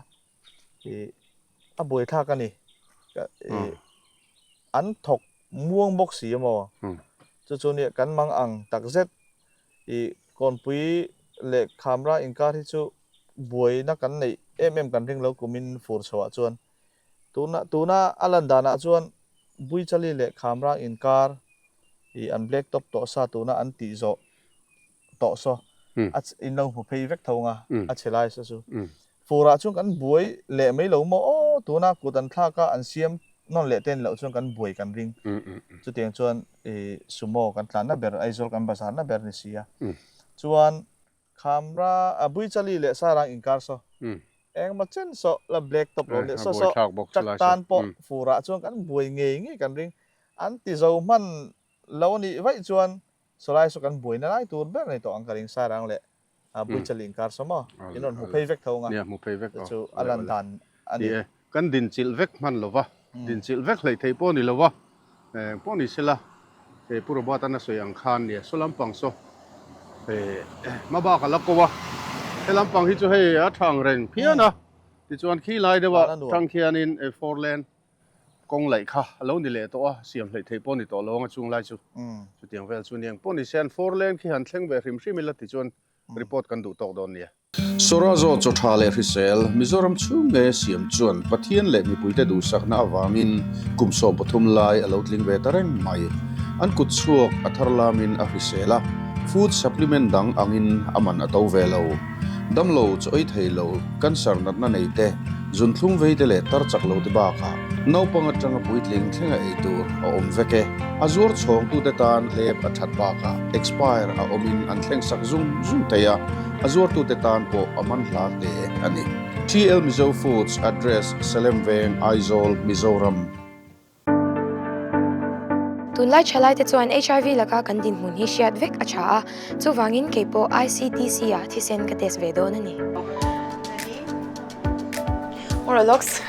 ih a buai thlak a ni ih an thawk muang bawk si a maw chu chu nia kan mang ang takzet Ih, Kawnpui leh Khamra inkar hi chu buaina kan neih em em kan ring lo kumin fur chhoah chuan. Tuna tuna a lan danah chuan Buichali leh Khamra inkar ih an black top tawh sa tuna an tih zawh tawh saw a in lo hmu phei vek tho anga a chhe lai saw chu. Furah chuan kan buai leh mai lo maw aw, tuna kut an thlak a, an siam nawn leh te ni loh chuan kan buai kan ring. Chutiang chuan i sumo kan tlanna ber, Aizawl kan bazarna ber ni si a. Chuan Khamra, Buichali leh Sarang inkar saw, engemaw chen saw la black top lo leh saw saw truck tan pawh furah chuan kan buai ngei ngei kan ring. An ti zo hman lo a nih vaih chuan sawlai saw kan buaina lai tur ber a ni tawh ang ka ring Sarang leh A Buichali inkar saw maw? In rawn hmu phei vek tho anga. Nia, hmu phei vek aw. Chu a lan dan a ni. Ni e, kan dinchilh vek hman lo va, dinchilh vek hleih theih pawh a ni lo va, eng pawh ni sela, he Pu Robert an a sawi ang khan nia, saw lampang saw hma bak a la ko a, he lampang hi chu hei a tha ang reng phian a, tichuan khi lai deuh ah tang khianin four lane Kawng laih kha a lo ni leh tawh a, siam hleih theih pawh ni tawh lo ang a chung lai chu. Chutiang vel chu niang pawh ni se an four lane khi han thleng ve hrim hrim ila tichuan report kan duh tawk dawn nia. Sawrazo chaw tha leh hrisel Mizoram chhung nge siam chuan Pathian leh mipuite duhsakna avangin kum 13 lai a lo tling ve ta reng mai. An kut chhuak a thar lamin a hrisel a, food supplement dang angin a man a to ve lo. Damlo chaw ei thei lo, cancer natna nei te, zunthlum vei te leh tar chak lo te bakah naupang atanga puitling thlenga ei tur a awm vek e. A zuar chhawngtute tan hlep a that bakah expire a awmin an thleng sak zung zung thei a, a zuartute tan pawh a man hla hle a ni. TL Mizo Foods Address, Salem Veng, Aizawl, Mizoram. Tunlai thalaite chuan HIV laka kan dinhmun hi hriat vek a tha a, chuvangin kei pawh ICTC ah thisen ka test ve dawn a ni. Oralox.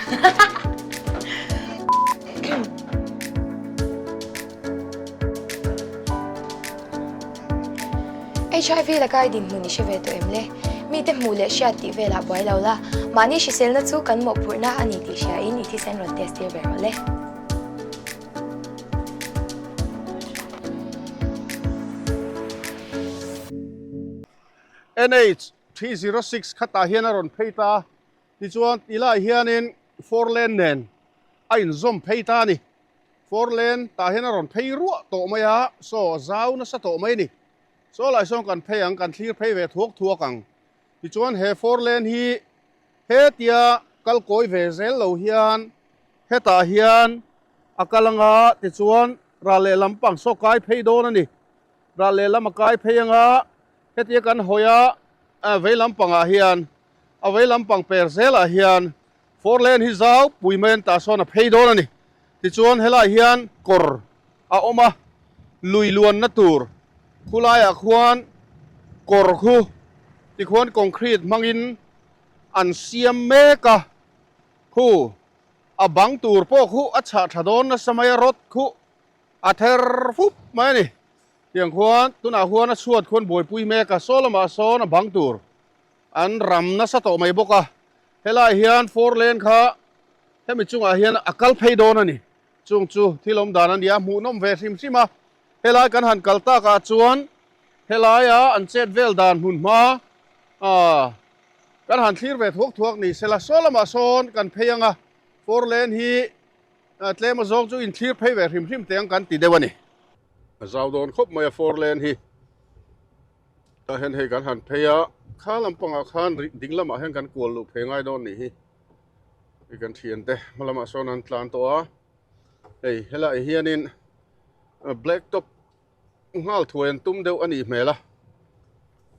HIV laka i dinhmun i hre ve tawh em le? Mite hmuh leh hriat tih velah buai lo la, mahni hriselna chu kan mawhphurhna a ni tih hriain i thisen rawn test tir ve rawh le. NH 306 khatah hian a rawn phei ta, tichuan tilaiah hianin four lane nen a inzawm phei ta a ni. Four lane tah hian a rawn phei ruah tawh mai a, saw a zau nasa tawh mai a ni. Saw lai sawn kan phei ang, kan thlir phei ve thuak thuak ang. Tichuan he four lane hi hetia kal kawi ve zel lo hian hetah hian a kal anga tichuan. Ral lehlam pang saw kai phei dawn a ni. Ral lehlam a kai phei anga hetia kan hawi a vei lampangah hian a vei lampang per zelah hian four lane hi zau pui mai an tah sawn a phei dawn a ni. Tichuan helaiah hian kawr a awm a, lui luanna tur khulaiah khuan kawr khu tikhuan concrete hmangin an siam mek a, khu a bang tur pawh khu a chhah tha dawn nasa mai a, rod khu a ther fup mai a ni. Tiang khuan tunah khuan a chhuat khuan buaipui mek a, saw lamah sawn a bang tur an ram nasa tawh mai bawk a, helaiah hian four lane kha hemi chungah hian a kal phei dawn a ni. Chung chu thil awm dan a nia, hmuhnawm ve hrim hrim a. Helai kan han kal takah chuan helaia an chet vel dan hmun hma kan han thlir ve thuak thuak ni sela, saw lamah sawn kan phei ang a, four lane hi tlem a zawng chu inthlir phei ve hrim hrim teh ang kan ti deuh a ni. A zau dawn khawp mai a four lane hi. Tah hian hei kan han phei a, kha lampangah khan ding lamah hian kan kual luh phei ngai dawn nih hi. Hei kan thiante hma lamah sawn an tlan tawh a, hei helaiah hianin black top nghal thuai an tum deuh a nih hmel a,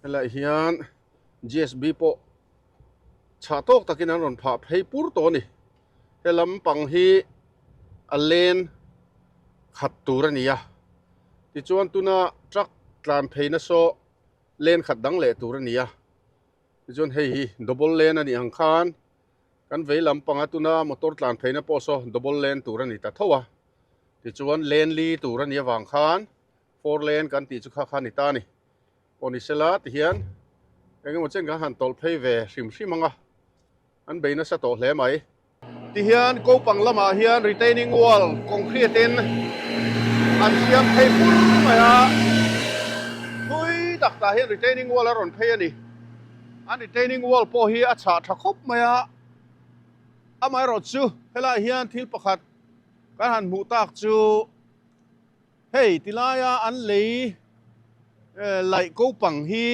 helaiah hian G_S_B pawh chhah tawk takin an rawn phah phei pur tawh a ni, he lampang hi a len khat tur a ni a, tichuan tuna truck tlan pheina saw len khat dang leh tur a ni a. Tichuan hei hi double lane a nih ang khan kan vei lam panga tuna motor tlan pheina pawh saw double lane tur a ni ta tho a. Tichuan lane li tur a nih avang khan four lane kan tih chu kha kha a ni ta a ni. Pawh ni sela tihian eng emaw chen kan han tawlh phei ve hrim hrim ang a, an bei nasa tawh hle mai. Tihian kopang lamah hian retaining wall concrete in an siam phei pur mai a, thui tak tah hian retaining wall a rawn phei a ni. An retaining wall pawh hi a chhah tha khawp mai a, amaherawh chu helaiah hian thil pakhat kan han hmuh tak chu hei tilaia an lei laih kopang hi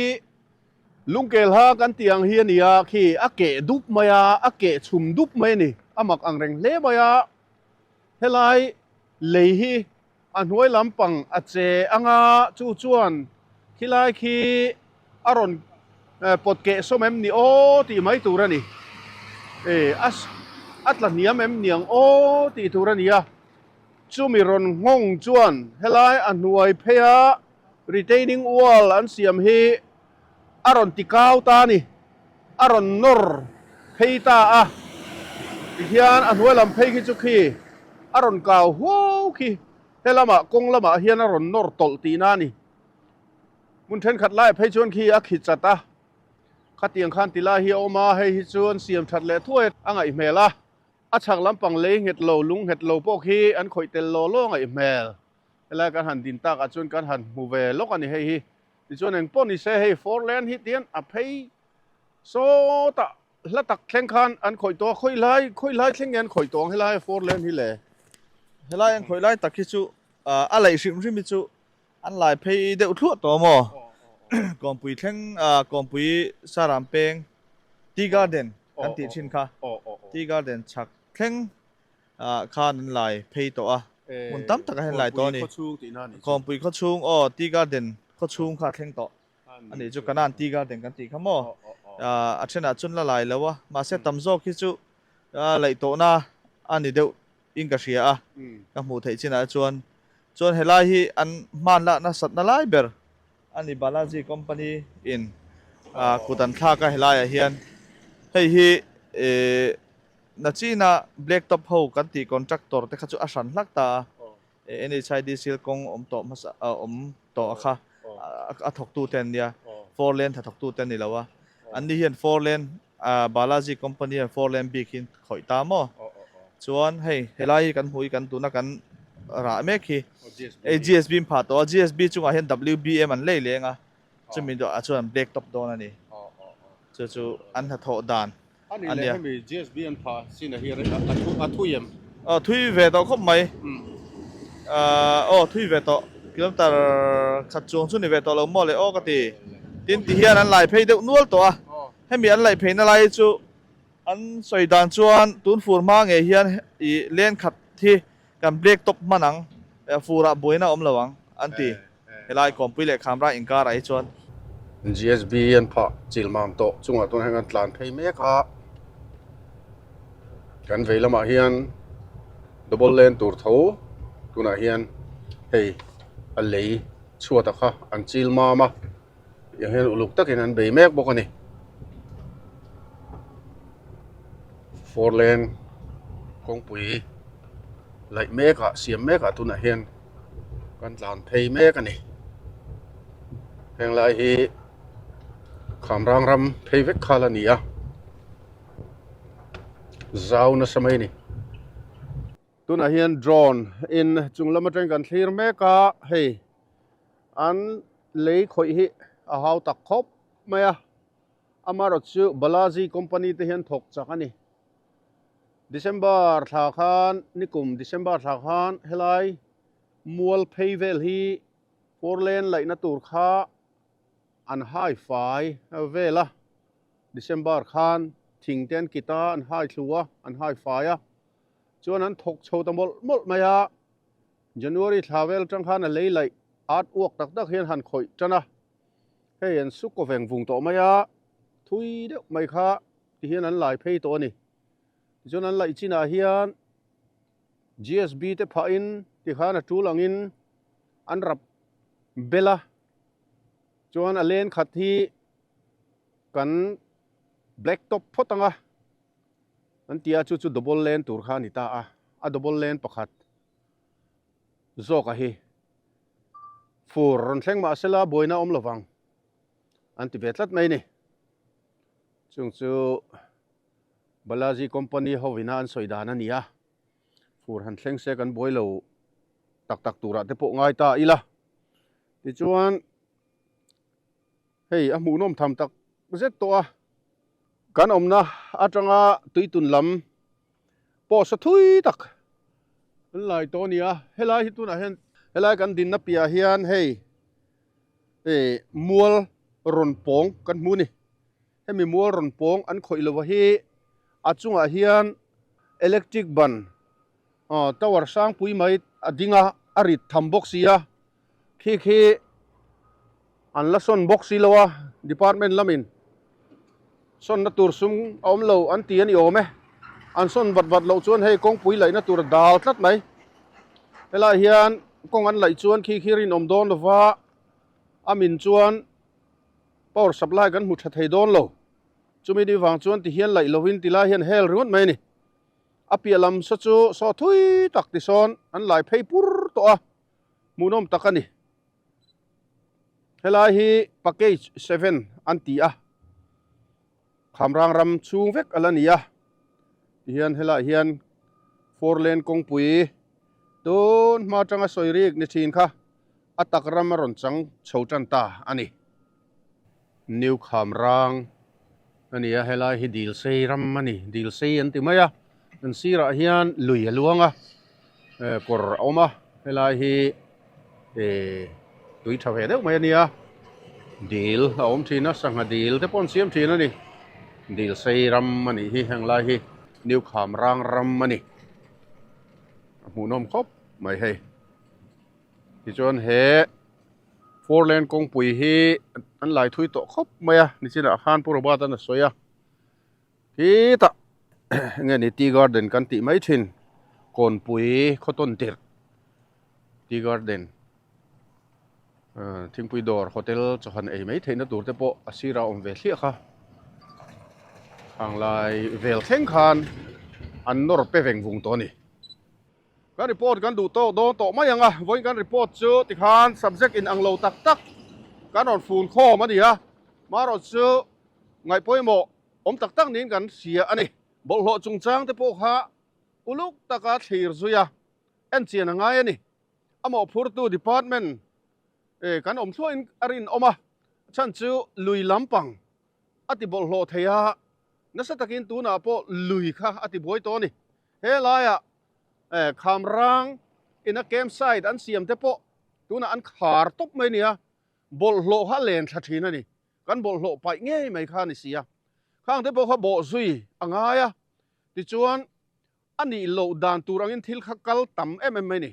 Lungkel ha kan tih ang hi a ni a, khi a keh dup mai a, a keh chhum dup mai a ni, a mak ang reng hle mai a, helai lei hi a hnuai lampang a che ang a, chu chuan khilai khi a rawn pawt keh sawm em ni aw tih mai tur a ni, e a a tla hniam em ni ang aw tih tur a ni a, chumi rawn nghawng chuan helai a hnuai phei a. Retaining wall an siam hi a rawn ti kau ta a ni, a rawn nawr phei ta a, tihian a hnuai lam phei khi chu khi a rawn kau huau khi he lamah kawng lamah hian a rawn nawr tawlh tihna a ni. Hmun thenkhat laiah phei chuan khi a khi chat a, khatiang khan ti lai hi a awm a, hei hi chu an siam that leh thuai a ngaih hmel a, a chhak lampang lei nghet lo, lung nghet lo pawh khi an khawih tel law law a ngaih hmel. Helai kan han din takah chuan kan han hmu ve lawk a ni hei hi. Tichuan eng pawh ni se hei four lane hi tian a phei sawtah hla tak thleng khan an khawih tawh a, khawi lai khawi lai thleng nge an khawih tawh ang helai four lane hi le? Helai an khawih lai tak hi chu a laih hrim hrim hi chu an lai phei deuh thluah tawh maw? Kawmpui thleng Kawmpui Saram peng Tea Garden kan tih thin kha Tea Garden chhak thleng ah khan an lai phei tawh a, hmun tam takah hian lai tawh a ni. Kawmpui khaw chhung aw Tea Garden khaw chhung kha a thleng tawh a nih chu Kanan Tea Garden kan tih kha maw a thenah chuan la lai lo a, mahse tam zawk hi chu laih tawhna a ni deuh in ka hria a, ka hmuh theih chinah chuan chuan helai hi an hman lah nasatna lai ber a ni Balaji company in kut an thlak a helaiah hian hei hi ih Nachina black top ho kan tih contractor te kha chu a hran hlak ta a, NHIDCL kawng awm tawh hmasa awm tawh a kha a thawktu te an nia, four lane tha thawktu te an ni lo a, an ni hian four lane Balaji company hian four lane bik hi khawih ta maw? Chuan hei helai hi kan hmuh hi kan tuna kan rah mek hi hei GSB an phah tawh a, GSB chungah hian WBM an lei leng a, chumi ah chuan black top dawn a ni, chu chu an hnathawh dan. A nih leh hemi GSB an phah sin a hi a thui em? Aw thui ve tawh khawp mai. Aw thui ve tawh. Kilometer khat chuang chu ni ve tawh lo maw le aw ka ti. Tin ti hian an lai phei deuh nual tawh a. Hemi an laih pheina lai chu an sawi dan chuan tun fur hma ngei hian ih len khat hi kan black top hman ang. Furah buaina a awm lo ang an ti. Helai Kawnpui leh Khamra inkarah hi chuan. GSB an phah chil mam tawh chungah tunah hian kan tlan phei mek a, kan vei lamah hian double lane tur tho tunah hian hei a lei chhuat a kha an chil mam a, tiang hian uluk takin an bei mek bawk a ni. Four lane kawngpui laih mekah siam mekah tunah hian. Kan tlan phei mek a ni. Heng lai hi Khamrang ram phei vek khal a ni a, zau nasa mai a ni. Tunah hian drone in chung lam atangin kan thlir mek a, hei an lei khawih hi a hau tak khawp mai a, amaherawhchu chu Balaji company te hian thawk chak a ni. December thla khan nikum December thla khan helai mual phei vel hi four lane laihna tur kha an hai fai vel a, December khan thing te an kit a, an hai thlu a, an hai fai a, chuan an thawk chho ta mawlh mawlh mai a, January thla vel atang khan a lei laih at uak tak tak hian han khawih tan a, hei an suk kaw veng vung tawh mai a, thui deuh mai kha. Ti hian an lai phei tawh a ni. Tichuan an laih chinah hian GSB te phahin tikhan a tul angin an rap bel a, chuan a len khat hi kan black top phawt ang a, an ti a, chu chu double lane tur kha a ni ta a, a double lane pakhat zawk a hi fur rawn thleng mah sela buaina awm lovang an ti ve tlat mai a ni. Chung chu Balaji company ho ina an sawi dan a ni a, fur han thleng se kan buai lo tak tak turah te pawh ngai ta ila. Tichuan hei a hmuhnawm tham tak zet tawh a, kan awmna atanga tuitun lam pawh sa thui tak an lai tawh a ni a, helai hi tunah hian helai kan dinna piahah hian hei eh mual rawn pawng kan hmu a ni. Hemi mual rawn pawng an khawih lova hi a chungah hian electric ban aw tower sangpui mai a ding a, a rit tham bawk si a, khi khi an la sawn bawk si lo a, department lamin sawnna tur sum a awm lo an ti a ni awm e, an sawn vat vat loh chuan hei kawngpui laihna tur a dal tlat mai, helaiah hian kawng an laih chuan khi khi rinawm dawn lova a min chuan. Power supply kan hmu tha thei dawn lo. Chumi ni vang chuan ti hian laih lovin ti lai hian hel ringawt mai a ni. A piah lam saw chu saw thui tak ti sawn an lai phei pur tawh a, hmuhnawm tak a ni. Helai hi package seven an ti a, Khamrang ram chhung vek a la ni a, tihian helaiah hian four lane kawngpui tun hma atanga sawi rik ni thin kha a tak ram a rawn chang chho tan ta a ni. New Khamrang a ni a, helai hi dil sei ram a ni, dil sei an ti mai a, an sirah hian lui a luang a, kawr a awm a, helai hi eh tui tha ve deuh mai a nia, dil a awm thin a, sangha dil te pawh an siam thin a ni, dil sei ram a nih hi heng lai hi New Khamrang ram a ni, a hmuhnawm khawp mai hei. Tichuan he four lane kawngpui hi an lai thui tawh khawp mai a, nichinah khan Pu Robert an a sawi a, khitah enge ni tea garden kan tih mai thin kawnpui khawtawn tirh tea garden thingpui dawr hotel chawhan ei mai theihna tur te pawh a sirah a awm ve thliah kha khanglai vel thleng khan an nawr pe veng vung tawh a ni. Kan report kan duh tawk dawn tawh mai ang a, vawiin kan report chu tikhan subject in ang lo tak tak kan rawn fun khawm a ni a, marawh chu ngaih pawimawh awm tak tak niin kan hria a ni. Bawlhhlawh chungchang te pawh kha uluk taka thlir zui a, en chian a ngai a ni. A mawhphurtu department kan awm thluahin a rinawm a, chhan chu lui lampang a ti bawlhhlawh thei a, nasa takin tunah pawh lui kha a ti buai tawh a ni. He laiah Khamrang ina camp site an siam te pawh tunah an khar tawp mai nia, bawlhhlawh kha a len thla thin a ni. Kan bawlhhlawh paih ngei mai kha a ni si a. Khang te pawh kha bawh zui a ngai a, tichuan a nih loh dan tur angin thil kha kal tam em em mai a ni.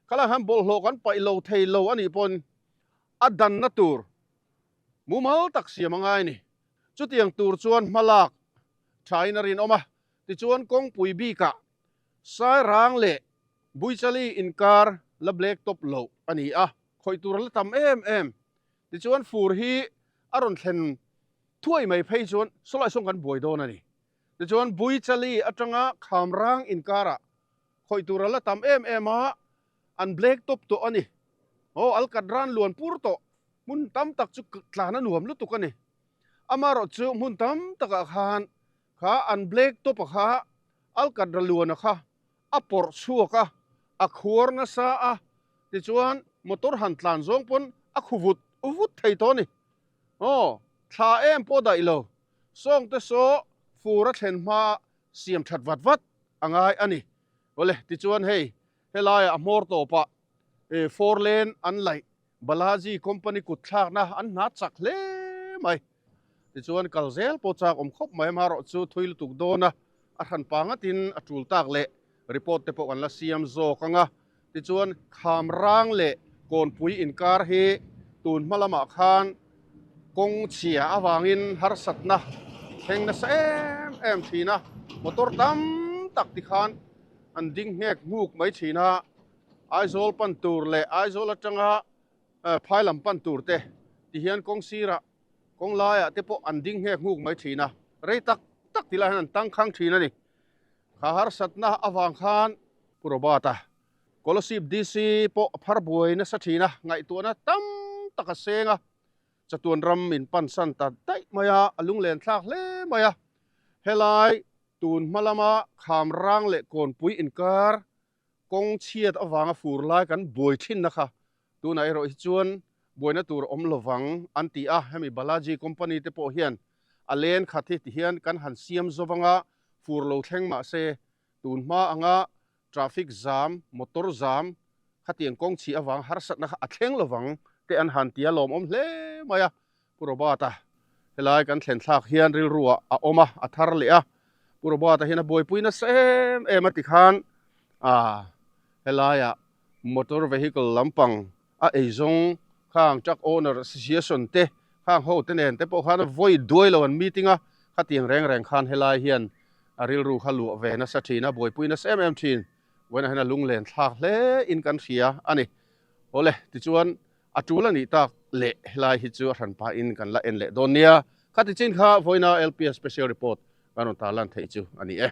Khalai khan bawlhhlawh kan paih lo thei lo a nih pawhin a danna tur mumal tak siam a ngai a ni. Chutiang tur chuan hmalak thain a rinawm a, tichuan kawngpui bikah Sairang leh Buichali inkar la black top loh a ni a, khawih tur a la tam em em. Tichuan fur hi a rawn thlen thuai mai phei chuan sawlai sawn kan buai dawn a ni. Tichuan Buichali atanga Khamrang inkarah khawih tur a la tam em em a, an black top tawh a ni. Aw, alkat ran luan pur tawh hmun tam tak chu tlan a nuam lutuk a ni. Amaherawh chu hmun tam takah khan kha an black top a kha alkat ra luan a kha a pawrh chhuak a, a khuar nasa a, tichuan motor han tlan zawng pawn a khu vut vut thei tawh a ni. Aw, thla em pawh daih lo, sawngte saw fur a thlen hma siam that vat vat a ngai a ni. Awle, tichuan hei helaiah a hmawr tawpah four lane an laih Balaji company kut thlakna an hna chak hle mai. Tichuan kal zel pawh chak awm khawp mai amaherawh chu thui lutuk dawn a, a hran pa ngatin a tul tak leh report te pawh kan la siam zawk ang a. Tichuan Khamrang leh Kawnpui inkar hi tun hma lamah khan kawng chhia avangin harsatna thleng nasa em em thin a, motor tam tak tikhan an ding nghek nghuk mai thin a. Aizawl pan tur leh Aizawl atanga phai lam pan tur te ti hian kawng sirah kawng laiah te pawh an ding nghek nghuk mai thin a, rei tak tak ti lai hian an tangkhang thin a ni. Kha harsatna avang khan Pu Robert-a Kolasib DC pawh a phar buai nasa thin a, ngaihtuahna tam tak a seng a, chatuan ram min pansan ta daih mai a, a lunglen thlak hle mai a. Helai tun hma lama Khamrang leh Kawnpui inkar Kawng chhiat avanga fur lai kan buai thinna kha tunah erawh hi chuan buaina tur awm lovang an ti a, hemi Balaji company te pawh hian a len khat hi tihian kan han siam zawvanga fur lo thleng mahse tun hma anga traffic jam, motor jam khatiang kawng chhi avang harsatna kha a thleng lovang te an han ti a lawmawm hle mai a. Pu Robert-a helai kan thlen thlak hian rilru ah a awm a, a thar leh a. Pu Robert-a hian a buaipui nasa em em a tikhan ah helaiah motor vehicle lampang a eizawng khang truck owner association te khang ho te nen te pawh khan a vawi duai lo an meeting a, khatiang reng reng khan helai hian a rilru kha luah ve nasa thin a, buaipui nasa em em thin. Vawiinah hian a lunglen thlak hle in kan hria a ni. Awle tichuan A tul a nih tak leh helai hi chu a hran pahin kan la en leh dawn nia. Khati chin kha vawiina LPS Special Report kan rawn tarlan theih chu a ni e.